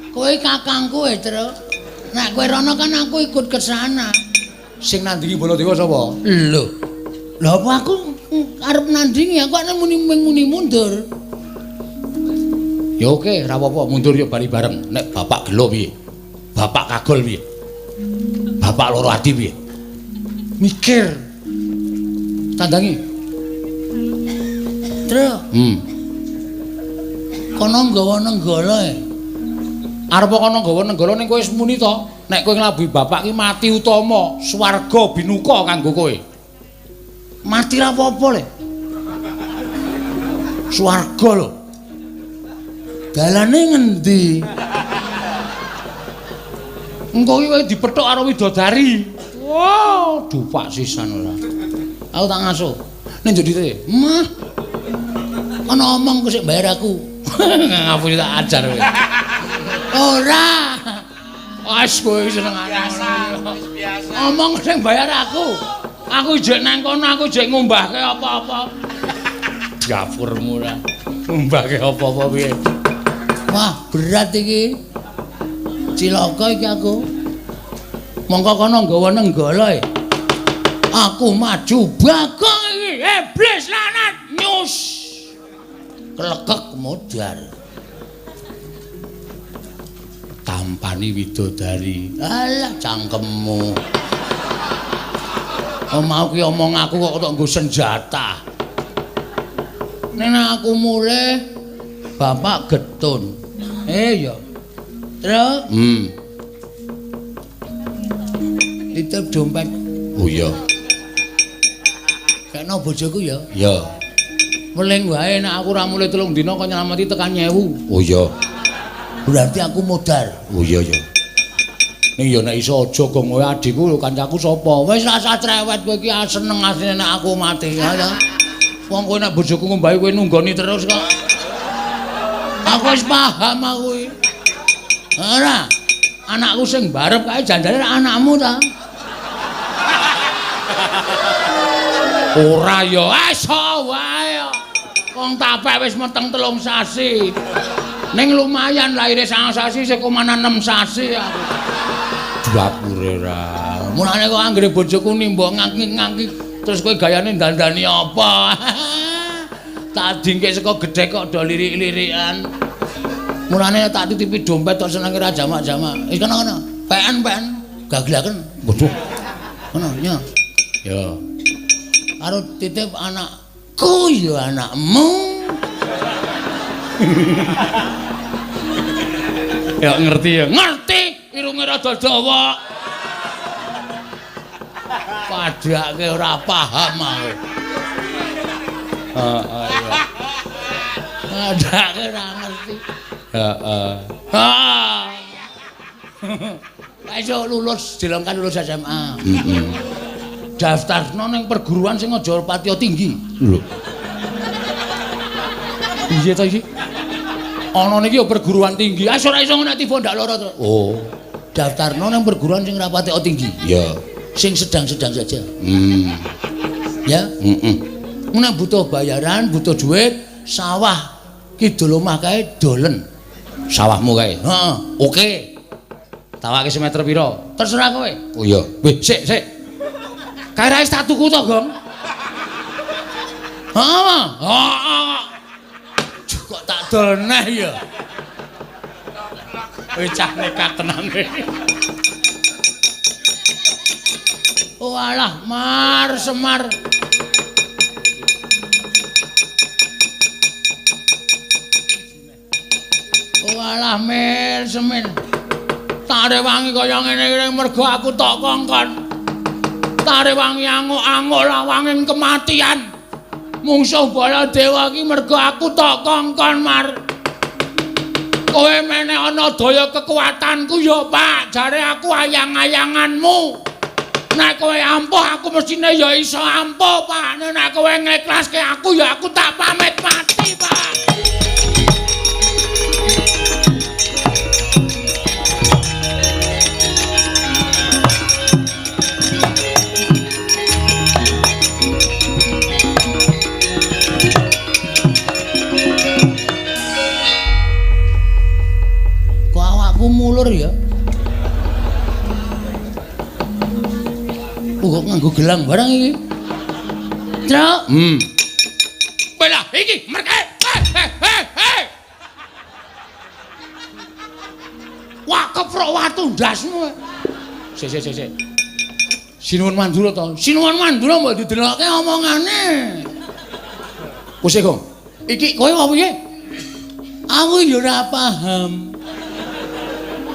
Kowe kakangku e, Truk. Nek kowe rono kan aku ikut ke sana.
Sing nandingi Baladewa sapa?
Lho. Lha apa aku arep nandingi aku nek muni mundur.
Ya oke, ora apa-apa, mundur ya bali bareng. Nek bapak gelo piye? Bapak kagol piye? Bapak loro ati piye? Mikir. Tandangi.
Truk. Kono nggawa nenggala e.
Arep kono nggawa nenggala ning kowe wis muni to. Nek kowe nglabuhi bapak ki mati utama, swarga binuka kanggo kowe.
Mati ra apa-apa le. Swarga lho. Dalane ngendi?
Engko ki kowe dipethuk karo widodari. Wow, dupak sisan ora.
Aku tak ngaso. Ning njok dite. Mah. Ana omong kok sik bayar aku.
Ngapusi tak ajar kowe.
Ora.
Wis kowe senengane.
Biasa, wis biasa.
Omong sing bayar aku. Aku jek nang kono, aku jek ngumbahke apa-apa. Dapurmu ora. Ngumbahke apa-apa piye?
Wah, berat iki. Cilaka iki aku. Mongko kono nggawa nenggala e. Aku maju Bagong iki.
Iblis lanat nyus.
Klekek modar.
Tampani widodari.
Alah cangkemmu.
Oh, mau ki omong aku kok tok nggo senjata.
Nek aku mulih bapak getun. Ya. Truk. Titip dompet.
Oh iya.
Kena bojoku ya.
Iya.
Weling wae nek aku ora mulih 3 dina kok nyelameti tekan 1000.
Oh iya.
Berarti aku modar.
Oh iya ya.
Ning ya nek iso aja gong kowe adikku lho kancaku sapa? Wis rasa cerewet kowe iki seneng asline nek aku mati ya. Wong kowe nek bojoku ngombahi kowe nunggoni terus kok. Aku wis paham aku iki. Ora. Anakku sing barep kae janjane anakmu ta. Ora ya, iso wae. Wong tapek wis meteng 3 sasi. Ning lumayan lahire 9 sasi sik komanan 6 sasi aku. Dapure ra. Mulane kok anggere bojoku nimba ngangki-ngangki terus kowe gayane dandani apa? Tak dingke saka gedhe kok do lirik-lirikan. Mulane tak titipi dompet tok senenge ra jamak-jamak. Wis kono-kono. PN gaglaken.
Waduh.
Kono nya.
Ya.
Karo titip anakku ya anakmu.
Ya ngerti ya.
Ngerti, irunge rada dawa. Padake ora paham aku.
Heeh iya.
Padake ora ngerti.
Heeh.
Heeh. Iso lulus, dilongkan lulus SMA.
Heeh.
Daftarno ning perguruan sing aja patiya tinggi.
Lho. Piye ta iki?
Ana niki ya perguruan tinggi. Ah ora iso nek tiba ndak lara to.
Oh.
Daftarno ning perguruan sing ora patiya tinggi.
Iya.
Sing sedang-sedang saja. Ya.
Heeh.
Nek butuh bayaran, butuh duit, sawah kidul omah kae dolen.
Sawahmu kae.
Heeh.
Oke. Tawake semeter pira?
Terserah kowe.
Oh iya. Wih, sik, sik.
Kae ra wis tak tuku to, Gong? Heeh. Heeh. Kok tak dol neh ya.
Wis cah nekat tenan.
Oh alah, Mar Semar. Oh alah, Mir Semin. Tak rewangi kaya ngene iki mergo aku tok kongkon. Tak rewangi anguk-anguk lawanging kematian. Mungsuh Baladewa iki mergo aku tok kongkon, Mar. Kowe meneh ana daya kekuatanku ya, Pak. Jare aku ayang-ayanganmu. Nek kowe ampuh aku mestine ya iso ampuh, Pak. Nek kowe ngeklaske aku ya aku tak pamit mati, Pak. Kok awakku mulur ya? Kok nganggo gelang barang iki? Truk. Belah iki merke. Hei. Wah, keprok watu ndasmu.
Sik sik sik. Sinuwun Mandura to.
Sinuwun Mandura mbok didelokke omongane.
Wis Gong.
Iki kowe apa piye? Aku ya ora paham.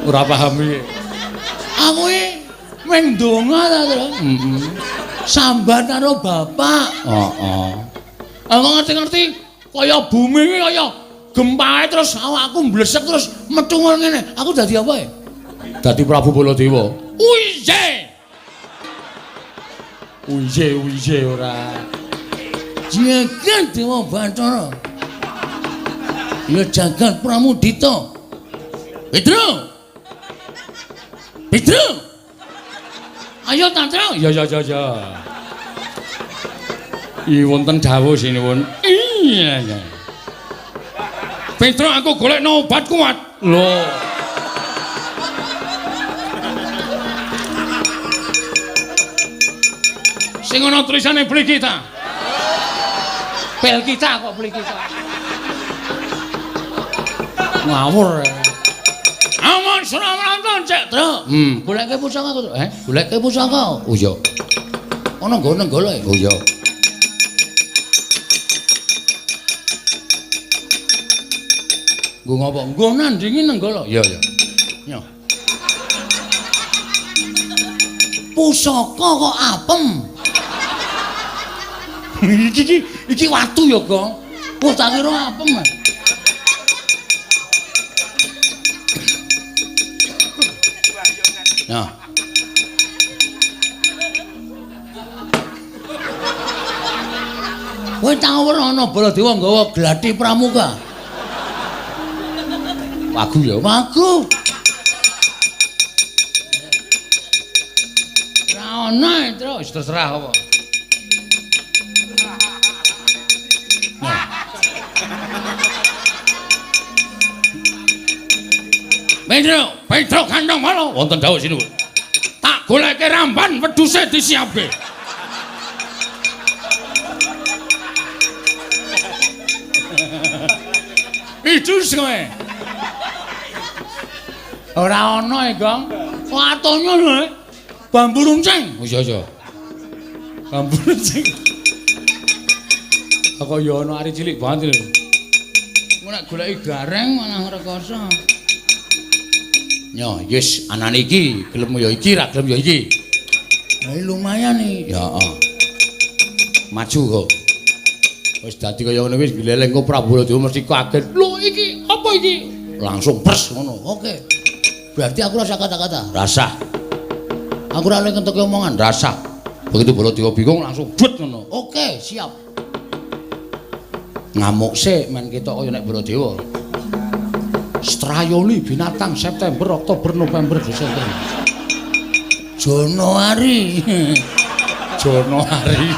Ora paham piye?
Aku iki meng ndonga ta, Tru.
Heeh.
Sambat karo bapak.
Heeh.
Aku ngerti-ngerti kaya bumi iki kaya gempae terus awakku mblesek terus metu ngene. Aku dadi apa ya?
Dadi Prabu Baladewa.
Uiye.
Uiye uiye ora.
Jagat Dewa Bathara. Ya jagat Pramudita. Petro. Petro. Ayo Tantra.
Ya ya ya ya. I wonten dawuh sinuwun. Iya ya. Petro aku golekno obat kuat. Lho. Sing ana tulisane beli kita.
Bel kita kok beli kita. Ngawur. Aman sramranton cek, Tru. Goleke pusaka, Tru. Goleke pusaka.
Oh iya.
Ana nggone golek.
Oh iya.
Nggo ngopo? Nggo nandingi Nenggala. Iya, iya. Nyo. Pusaka kok apem. Iki watu ya, Gong. Wah, tak kira apem. Nah. Kowe tau ora ana Baladewa nggawa gladi pramuka? Wagu ya, wagu. Ora ana, Tru, wis terserah apa. Nah. Petro, Petro kandang malo wonten dawuh sinuwun. Tak goleke ramban wedhuse disiapke. Idus kowe. Ora ana e, Gong. Watone lho. Bambu runcing. Oh iya iya. Bambu runcing. Kok ya ana ari cilik banget lho. Engko nek goleki gareng malah rekoso. Nyo, yes, anane iki gelem ya iki, ra gelem ya iki. Lah lumayan iki. Ya, heeh. Maju kok. Wis dadi kaya ngene wis gleleng kok Prabu Baladewa mesti kaget. Lho iki apa iki? Langsung pers ngono. Oke. Berarti aku rasa kata-kata. Rasa. Aku ora oleh ngentokke omongan, rasa. Begitu Baladewa bingung langsung but ngono. Oke, siap. Ngamuk sik men ketok kaya nek Baladewa. Strayoli binatang September, Oktober, November, Desember. Januari. Januari.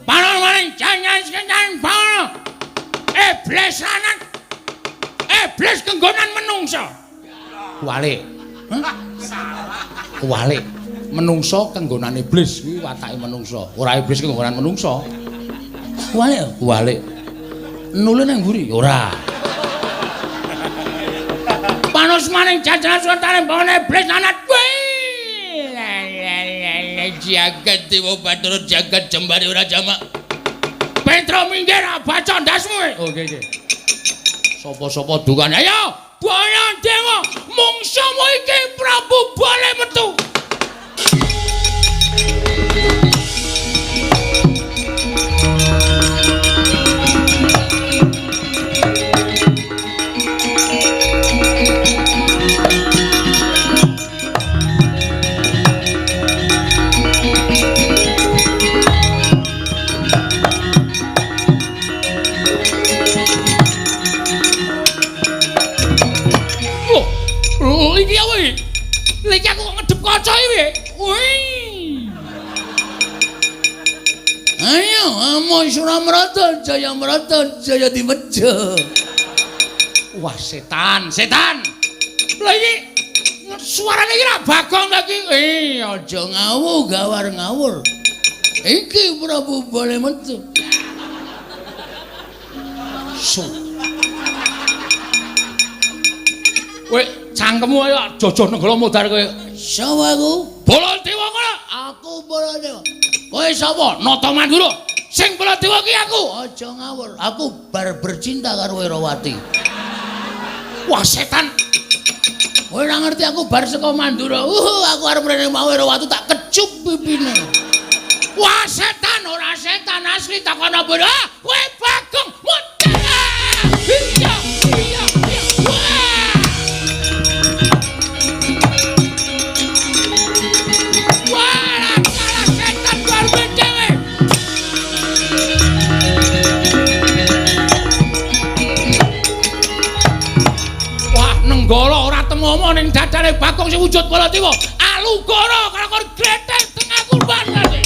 Panon maring jangan sekencan panon. Iblis lanang. Iblis kenggonan menungsa. Kuwalik. Hah? Kuwalik. Menungsa kenggonan iblis kuwi watake menungsa. Ora iblis kenggonan menungsa. Kuwalik, kuwalik. Nule nang mburi? Ora. Panos maning jajaran suwentane bangane iblis lanang. Jagat Dewa Bathara jagat jembare ora jamak. Petro minggir baca ndasmu. Oke oke. Sapa-sapa dukane. Ayo, Baladewa, mungsuhmu iki Prabu Bale metu. Iki apa iki? Lha iki aku kok ngedep kaca iki. Wih. Ayo, amo Suramrata, Jayamrata, Jaya Dimeja. Wah, setan, setan. Lha iki suarane iki ra Bagong ta iki. Eh, aja ngawur, gawar ngawur. Iki Prabu Bale metu. Su. Kowe cangkemmu ayo jojoh Nenggala modar kowe. Sapa aku? Baladewa kono. Aku Baladewa. Kowe sapa? Nata Mandura. Sing Baladewa ki aku. Aja ngawur. Aku bar bercinta karo Wirawati. Wah, setan. Kowe ora ngerti aku bar saka Mandura. Aku arep rene mau Wirawati tak kecup pipine. Wah, setan ora setan asli takono bodoh. Ah, kowe Bagong. Iya, iya, iya. Wah. Wah, kalah setan barbe dhewe. Wah, Nenggala ora temomo ning dadane Bagong sing wujud Baladewa. Alugara kalakon gletek tengah kurban lagi.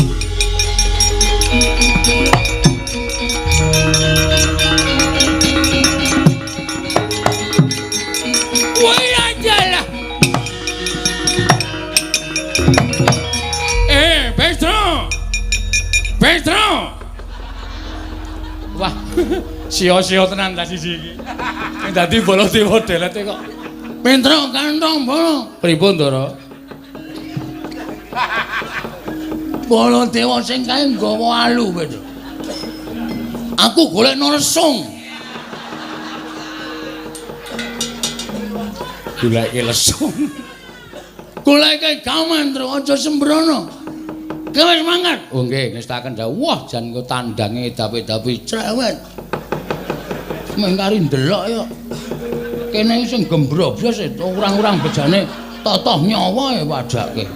Wah, ajalah. Petro. Petro. Wah, sia-sia tenan ta siji iki. Sing dadi Baladewa delete kok. Petro kantong bolo. Pripun, Ndara? Baladewa sing kae nggawa alu, Petro. Aku golekno lesung. Goleke lesung. Goleke gaman, Tru, aja sembrono. Kowe wis mangkat. Oh nggih, ngestaken dawuh. Wah, jan engko tandange dapi-dapi cerewet. Mung kari ndelok yo. Kene sing gembrobos urang-urang bejane totoh nyawa ya padake.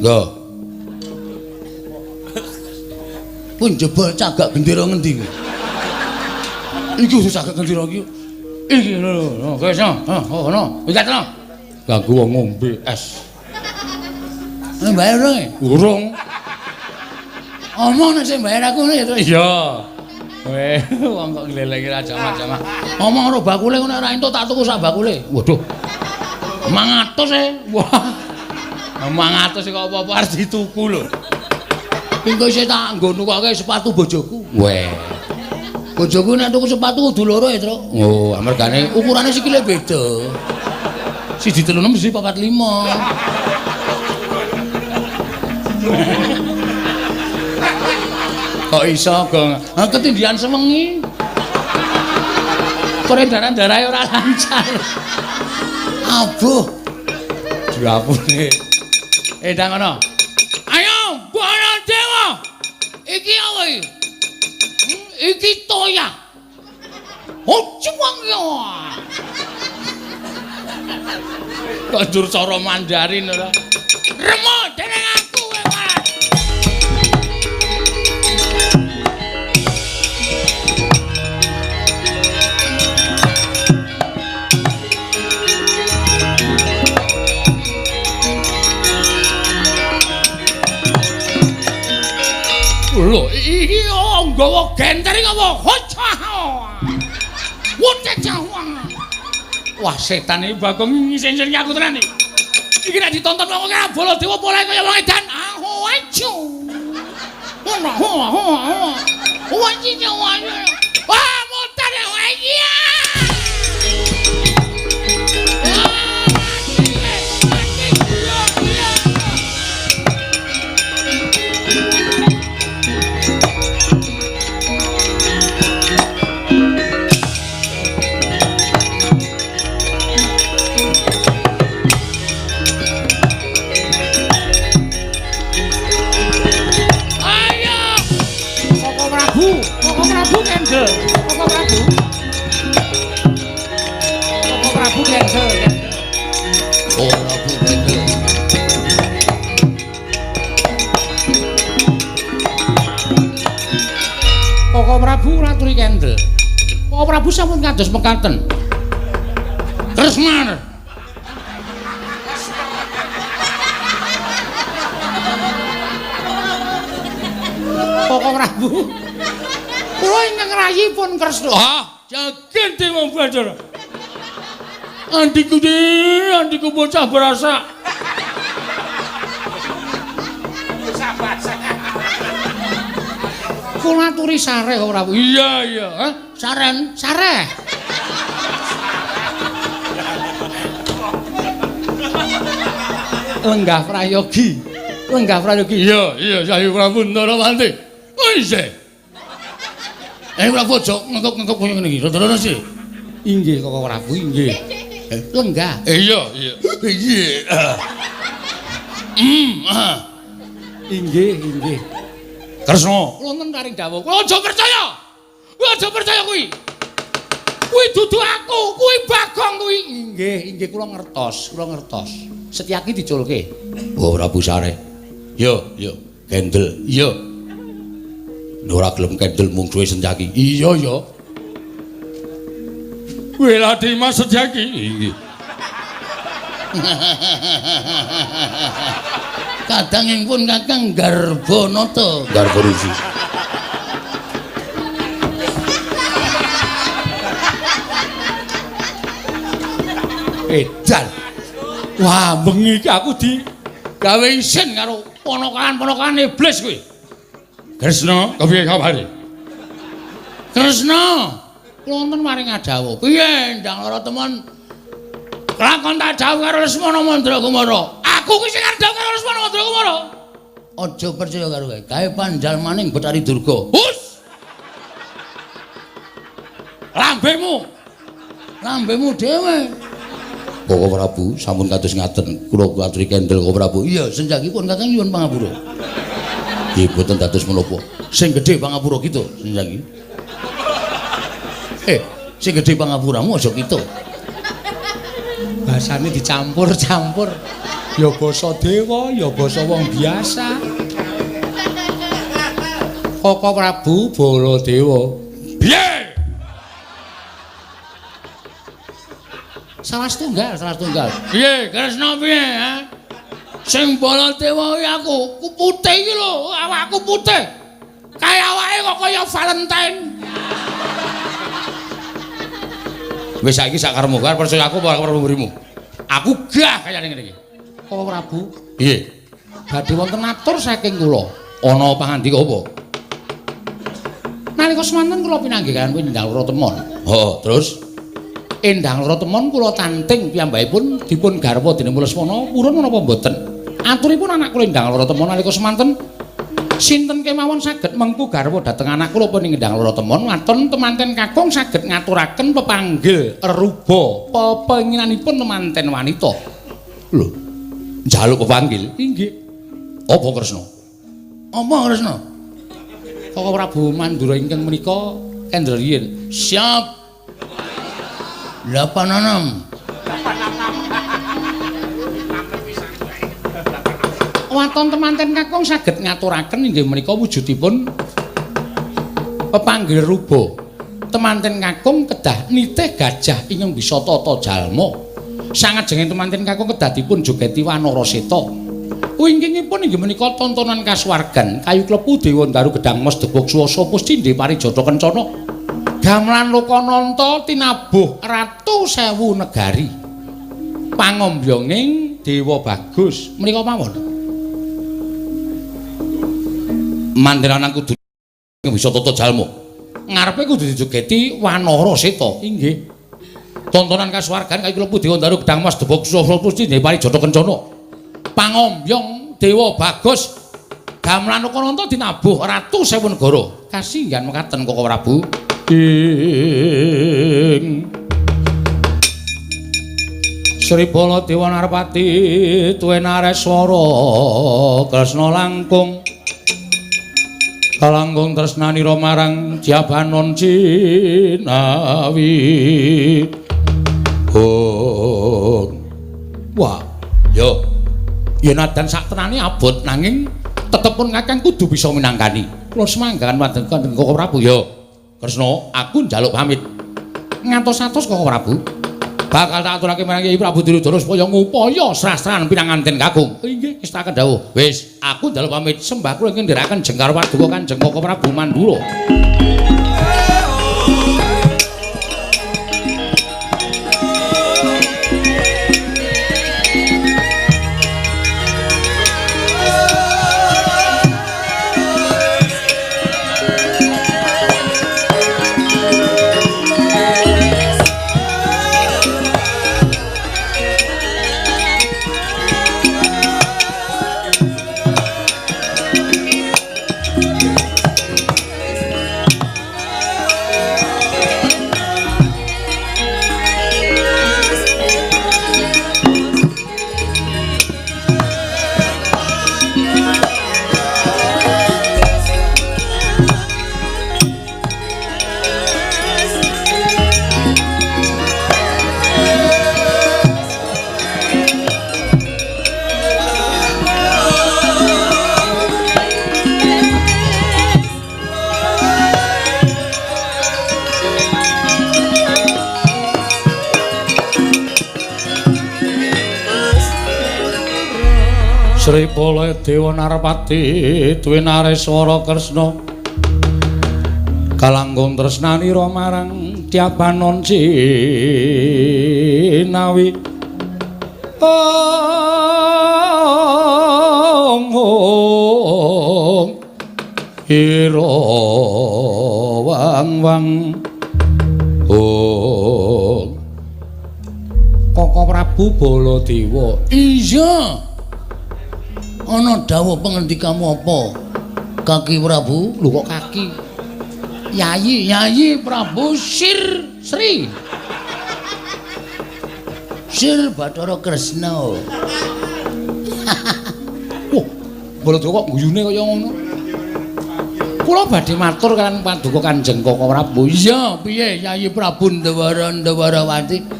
Lho. Pun jebol cagak gendera ngendi kuwi? Iki khusus cagak gendera iki. Iki lho, lho, wis no. Oh, no. Minggat no. Ganggu wong ngombe es. Bayar urung? Urung. Omong nek sing bayar aku ngene ya. Iya. Weh, wong kok nglelengi ra jamak-jamak. Omong karo bakule ngono ora entuk tak tuku sak bakule. Waduh. 500 e. Wah. 500 kok apa-apa arep dituku lho. Engko isih tak nggo nukoke sepatu bojoku. Weh. Bojoku nek tuku sepatu kudu loro ya, Truk. Oh, amargane ukurane sikile beda. 1 3 6 1 4 5. Kok iso, Gong? Ha ketindihan sewengi. Peredaran darahe ora lancar. Abuh. Diapune. Ndang ngono. Ayo, Baladewa. Iki apa iki? Iki toya. Oh, cuwang ya. Kok njur cara Mandarin ora? Remo dening aku kowe, Mas. Lho, iki nggawa genter iki apa? Wah, setan iki Bagong ngisin-isin aku tenan iki. Iki nek ditonton wong kaya Baladewa polahe kaya wong edan. Aho ajo. Wah, mutar ya. Iya. Koko Prabu raturi kendel. Koko Prabu sampun kados mekaten. Kresna. Koko Prabu. Kula ingkang rayi pun Kresna. Ah, jagen dewa Bathara. Andiku andiku bocah berasa.
Bocah berasa.
Kula aturi sareh Koko Prabu.
Iya, iya. Hah? Saren,
sareh. Lenggah prayogi. Lenggah prayogi.
Iya, iya, Sayu Prabu Ndarawanti. Oh, isih. Prabu aja ngekep-ngekep kaya ngene iki. Rada-rada sih.
Inggih Koko Prabu, inggih. Lenggah.
Iya, iya. Iya.
Inggih, inggih.
Kresna,
wonten paring dawuh.
Kula aja percaya. Kula aja percaya kuwi. Kuwi dudu aku, kuwi Bagong kuwi.
Inggih, inggih kula ngertos, kula ngertos. Setyaki diculke.
Oh, Prabu Sareh. Yo, yo, kendel. Iya. Ora gelem kendel mungsuhe Setyaki. Iya, yo. Wela Dimas Setyaki. Inggih. Kadangipun Kakang Garbanata. Garba Rusi. Edan. Wah, bengi iki aku di gawe isin karo ponokan-ponokan iblis kuwi. Kresna, kepiye kabare? Kresna,
kula wonten maring adawuh.
Piye ndang lara temen? Lakon tak dawuh karo Lesmana Mandrakumara. Aku ki sing arep dawuh karo Lesmana Mandrakumara. Aja percaya karo kowe. Gawe panjalmaning Bathari Durga. Hus. Lambemu. Lambemu dhewe. Koko Prabu sampun kados ngaten, kula aturi kendel Koko Prabu. Iya, senjangipun Kakang nyuwun pangapura. Nggih, boten dados menapa. Sing gedhe pangapura kita, senjangi. Sing gedhe pangapuramu aja kita.
Basane dicampur-campur. Ya basa dewa, ya basa wong biasa. Koko Prabu Baladewa.
Piye? Salah setunggal, salah setunggal. Piye, Kresna piye, ha? Sing Baladewa kuwi aku, ku putih iki lho, awakku putih. Kaya awake kok kaya Valentine. Wis saiki sak karepmu, arep percaya aku apa ora mburimu. Aku gah kayane ngene iki.
Koko Prabu,
piye?
Badhe wonten atur saking kula.
Ana pangandika apa?
Nalika semanten kula pinanggih kaliyan Endang Loro Temon.
Heeh, terus
Endang Loro Temon kula tanting piyambakipun dipun garwa dening Lesmana purun menapa mboten. Aturipun anak kula Endang Loro Temon nalika semanten sinten kemawon saged mengku garwa dhateng anak kula punika Endang Loro Temon waton temanten kakung saged ngaturaken pepanggil ruba pepenginanipun temanten wanita.
Lho, njaluk pepanggil?
Inggih.
Apa Kresna? Apa Kresna?
Koko Prabu Mandura ingkang menika kendel riyin.
Siap. 86.
Waton temanten kakung saged ngaturaken inggih menika wujudipun pepanggil ruba. Temanten kakung kedah nitih gajah ingkang bisa tata jalma. Sangajenge temanten kakung kedah dipun jogeti wanara seta. Wingkingipun inggih menika tontonan kasuwargan kayu klepu dewa ndaru gedang mas debog swasa pustindhe parijata kencana. Gamelan Lokananta tinabuh ratu sewu negari. Pangombyonging Dewa Bagus menika mawon.
Mandiran kudu bisa tata jalma.
Ngarepe kudu dijogeti wanara seta. Inggih.
Tontonan kasuwargan kayu klepu dewa ndaru gedang mas debog swasa pustindhe parijata kencana.
Pangombyong Dewa Bagus gamelan Lokananta dinabuh ratu sewu negara. Kasinggihan mekaten Koko Prabu. Ing Sri Baladewa Narpati tuwe nareswara Kresna langkung kalangkung tresnanira marang Jabanon Cinawi. Oh. Wah,
yo.
Ya nadan sak tenane abot nanging tetep pun kakang kudu bisa minangkani. Kula semanggahan wonten Koko Prabu.
Yo. Kresna, aku njaluk pamit.
Ngantos-atos Koko Prabu. Bakal tak aturake marang Kyai Prabu Duryudana supaya ngupaya srastran pinanganten kakung. Inggih, ngestakaken dawuh.
Wis, aku njaluk pamit.
Sembah kula ingkang ndherekaken jengkar paduka Kanjeng Koko Prabu Mandura. Sri Baladewa Narpati duwe nareswara Kresna kalangkung tresnanira marang Tyabanon Cinawi. Ong ong ira wang wang ong. Koko Prabu Baladewa.
Iya. Ana dawuh pengendikamu apa? Kaki Prabu?
Lho kok kaki?
Yayi, Yayi Prabu Sir Sri. Sir Bathara Kresna.
Wah, Baladewa kok guyune kaya ngono. Kula badhe matur kaliyan paduka Kanjeng Koko Prabu.
Iya, piye Yayi Prabu Ndawara Ndawarawati?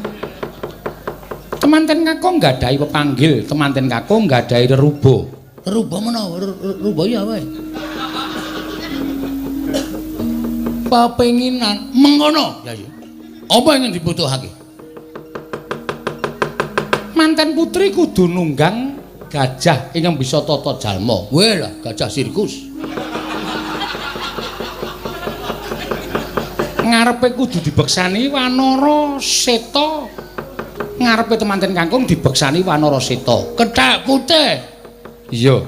Temanten kakung nggadahi pepanggil, temanten kakung nggadahi reruba.
Reruba menawa reruba ya wae. Pepenginan mengkono, Yayi. Apa ingin dibutuhake?
Manten putri kudu nunggang gajah ingkang bisa tata jalma.
Weh lah, gajah sirkus.
Ngarepe kudu dibeksani Wanara Seta. Ngarepe temanten kakung dibeksani Wanara Seta.
Kethek putih.
Iya.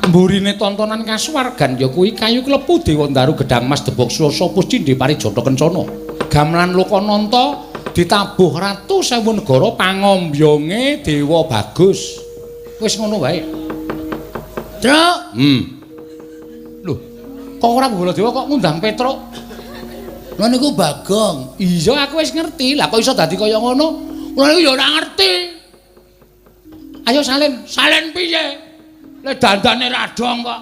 Mburine tontonan kasuwargan ya kuwi kayu klepu Dewa Ndaru Gedhang Mas Debok Swasa Puscindhe Parijata Kencana. Gamelan Lokananta ditabuh Ratu Sewu Negara pangombyonge Dewa Bagus. Wis ngono wae.
Truk.
Lho, kok ora Baladewa kok ngundang Petruk?
Lha niku Bagong.
Iya, aku wis ngerti. Lah kok iso dadi kaya ngono?
Kula niku ya ora ngerti.
Ayo salin.
Salin piye? Le dandane radong kok.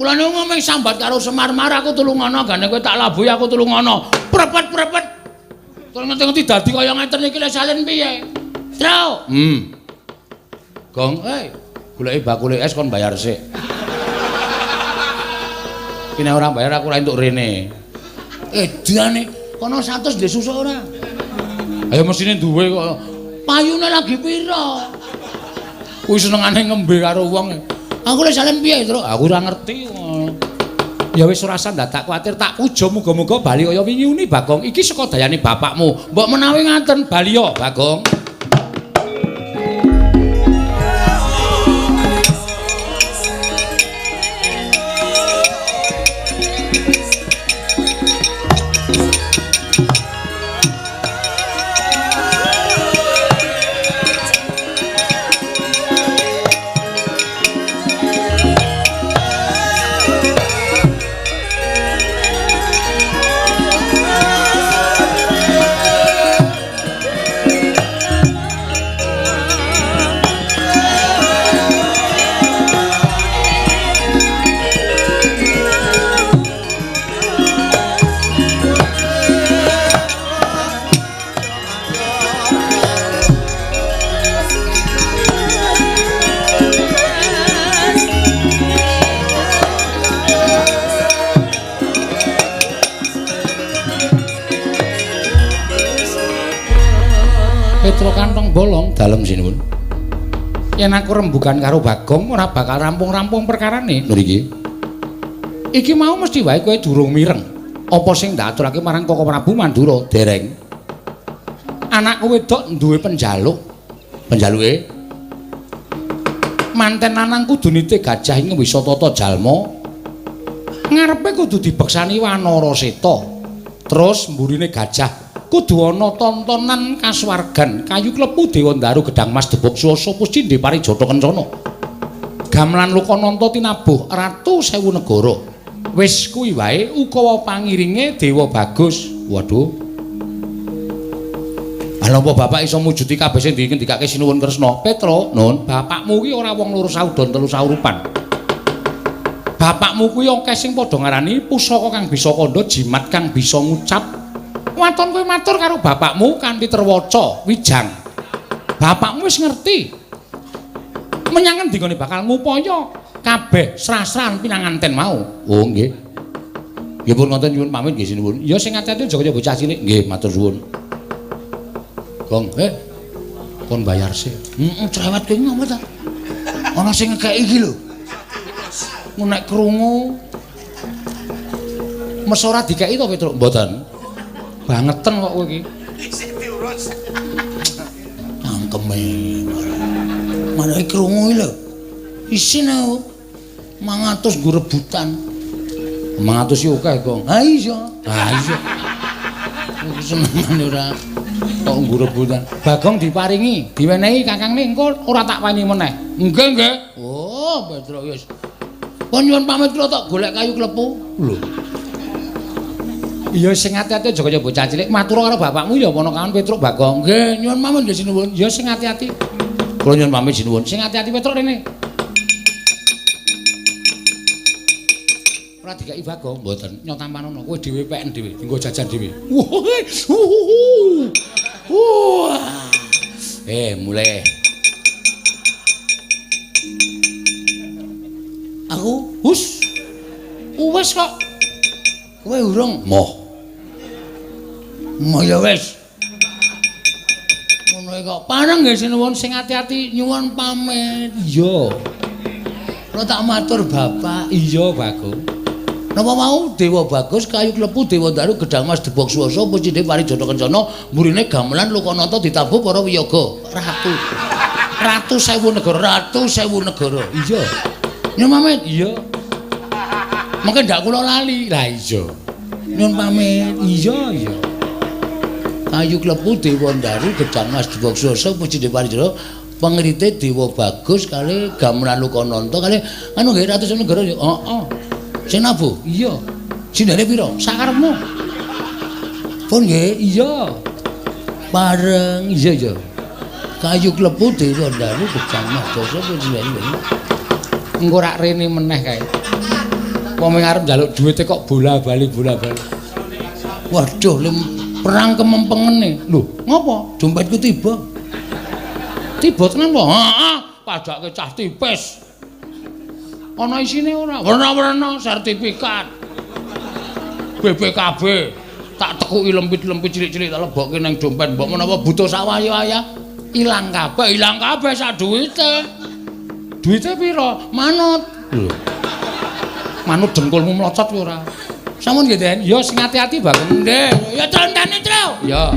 Kula niku ngomong sambat karo Semar-mar aku tulungono, gane kowe tak labuhi aku tulungono. Prepet-prepet. Terus ngerti-ngerti dadi kaya ngeten iki le salin piye? Truk.
Gong, goleki bakule es kon bayar sik. Ki nek ora bayar aku ora entuk rene.
Edane kono 100 ndek susuk ora?
Ayo mesine duwe kok.
Payune lagi pira?
Kuwi senengane ngembe karo wong.
Aku le salin piye, Truk?
Aku ora ngerti. Ya wis ora usah ndadak kuwatir, tak puja muga-muga bali kaya wingi uni Bagong. Iki saka dayane bapakmu. Mbok menawi ngaten bali ya, Bagong. Petro kantong bolong dalem sinuwun. Yen aku rembugan karo Bagong ora bakal rampung-rampung perkarane. Lho iki. Iki mau mesti wae kowe durung mireng. Apa sing ndak aturake marang Koko Prabu Mandura? Dereng. Anakku wedok duwe penjaluk. Penjaluke manten lanang kudu nitih gajah ing wisa tata jalma. Ngarepe kudu dibeksani Wanara Seta. Terus mburine gajah kudu ana tontonan kasuwargan kayu klepu Dewa Ndaru Gedhang Mas Debok Swasa Puscindhe Parijata Kencana. Gamelan Lokananta tinabuh Ratu Sewu Negara. Wis kuwi wae ukawa pangiringe Dewa Bagus. Waduh. Lha apa bapak iso mujudi kabeh sing dingendikake Sinuwun Kresna? Petro, Nun, bapakmu kuwi ora wong loro saudon telu saurupan. Bapakmu kuwi akeh sing padha ngarani pusaka kang bisa kandha, jimat kang bisa ngucap. Waton kowe matur karo bapakmu kanthi terwaca wijang. Bapakmu wis ngerti. Menyang endi nggone bakal ngupaya kabeh srah-srahan pinanganten mau. Oh nggih. Nggih pun ngoten nyuwun pamit nggih sinuwun. Ya sing ati-ati aja kaya bocah cilik. Nggih matur suwun. Gong, kon bayar sik.
Heeh, cerewet kowe ngopo ta? Ana sing ngekeki iki lho.
Nek krungu mes ora dikeki to Petruk? Mboten. Bangeten kok kowe iki.
Isih diurus.
Cangkeme. Marake krungu iki lho. Isin aku. 500 nggo rebutan.
500 iki akeh, Gong.
Ha iya.
Ha iya. Senengane ora kok nggo rebutan. Bagong diparingi, diwenehi kakangne engko ora tak weni meneh.
Nggih, nggih. Oh, Petruk wis. Pun nyuwun pamit kula tok golek kayu klepu.
Lho. Iya sing ati-ati aja kaya bocah cilik. Matur karo bapakmu ya ponakan Petruk Bagong.
Nggih, nyuwun pamit nggih sinuwun.
Ya sing ati-ati.
Kula nyuwun pamit sinuwun.
Sing ati-ati Petruk rene. Ora dikeki Bagong, mboten. Nyotamanono kowe dhewe peken dhewe, nggo jajan dhewe. Wah.
Mulai. Aku
hus. Wis kok.
Kowe urung?
Moh.
Moh ya wis. Ngono kok. Pareng nggih sinuwun
sing ati-ati
nyuwun pamit.
Iya.
Kula tak matur Bapak.
Iya, Bagong.
Napa mau Dewa Bagus kayu klepu Dewa Daru Gedang Mas Debok Swasa pucine Parijata Kencana mburine gamelan Lokanata ditabuh para wiyaga. Ratu. Ratu sewu negara, ratu sewu negara.
Iya.
Nyuwun pamit.
Iya.
Mengke ndak kula lali.
Lah iya.
Nyuwun pamit.
Iya, iya.
Kayu klepu Dewa Daru Gedang Mas Debok Swasa pucine Parijata pengrite Dewa Bagus kali gamelan Lokanata kali anu nggih ratu sewu negara. Heeh. Sing nabuh?
Iya.
Sindene pira?
Sakarepmu.
Pun nggih?
Iya.
Pareng.
Iya, iya.
Kayu klepu Dewa Daru Gedang Mas Dasa pucine.
Engko rak rene meneh kae. Wong arep njaluk duwite kok bola-bali bola-bali.
Waduh, lim perang kemempengene.
Lho, ngopo?
Dompetku tiba.
Tiba tenan po?
Heeh, padake cah tipis.
Ana isine ora?
Werna-werna sertifikat. BPKB. Tak tekuki lempit-lempit cilik-cilik tak lebokke nang dompet. Mbok menawa butuh sawaya-waya ilang kabeh, ilang kabeh sak duwite.
Duwite pira?
Manut.
Lho. Manut dengkulmu mlocot kowe ora?
Sampun nggih, Den.
Ya sing ati-ati Bagong.
Nggih. Ya contene, Tru.
Ya.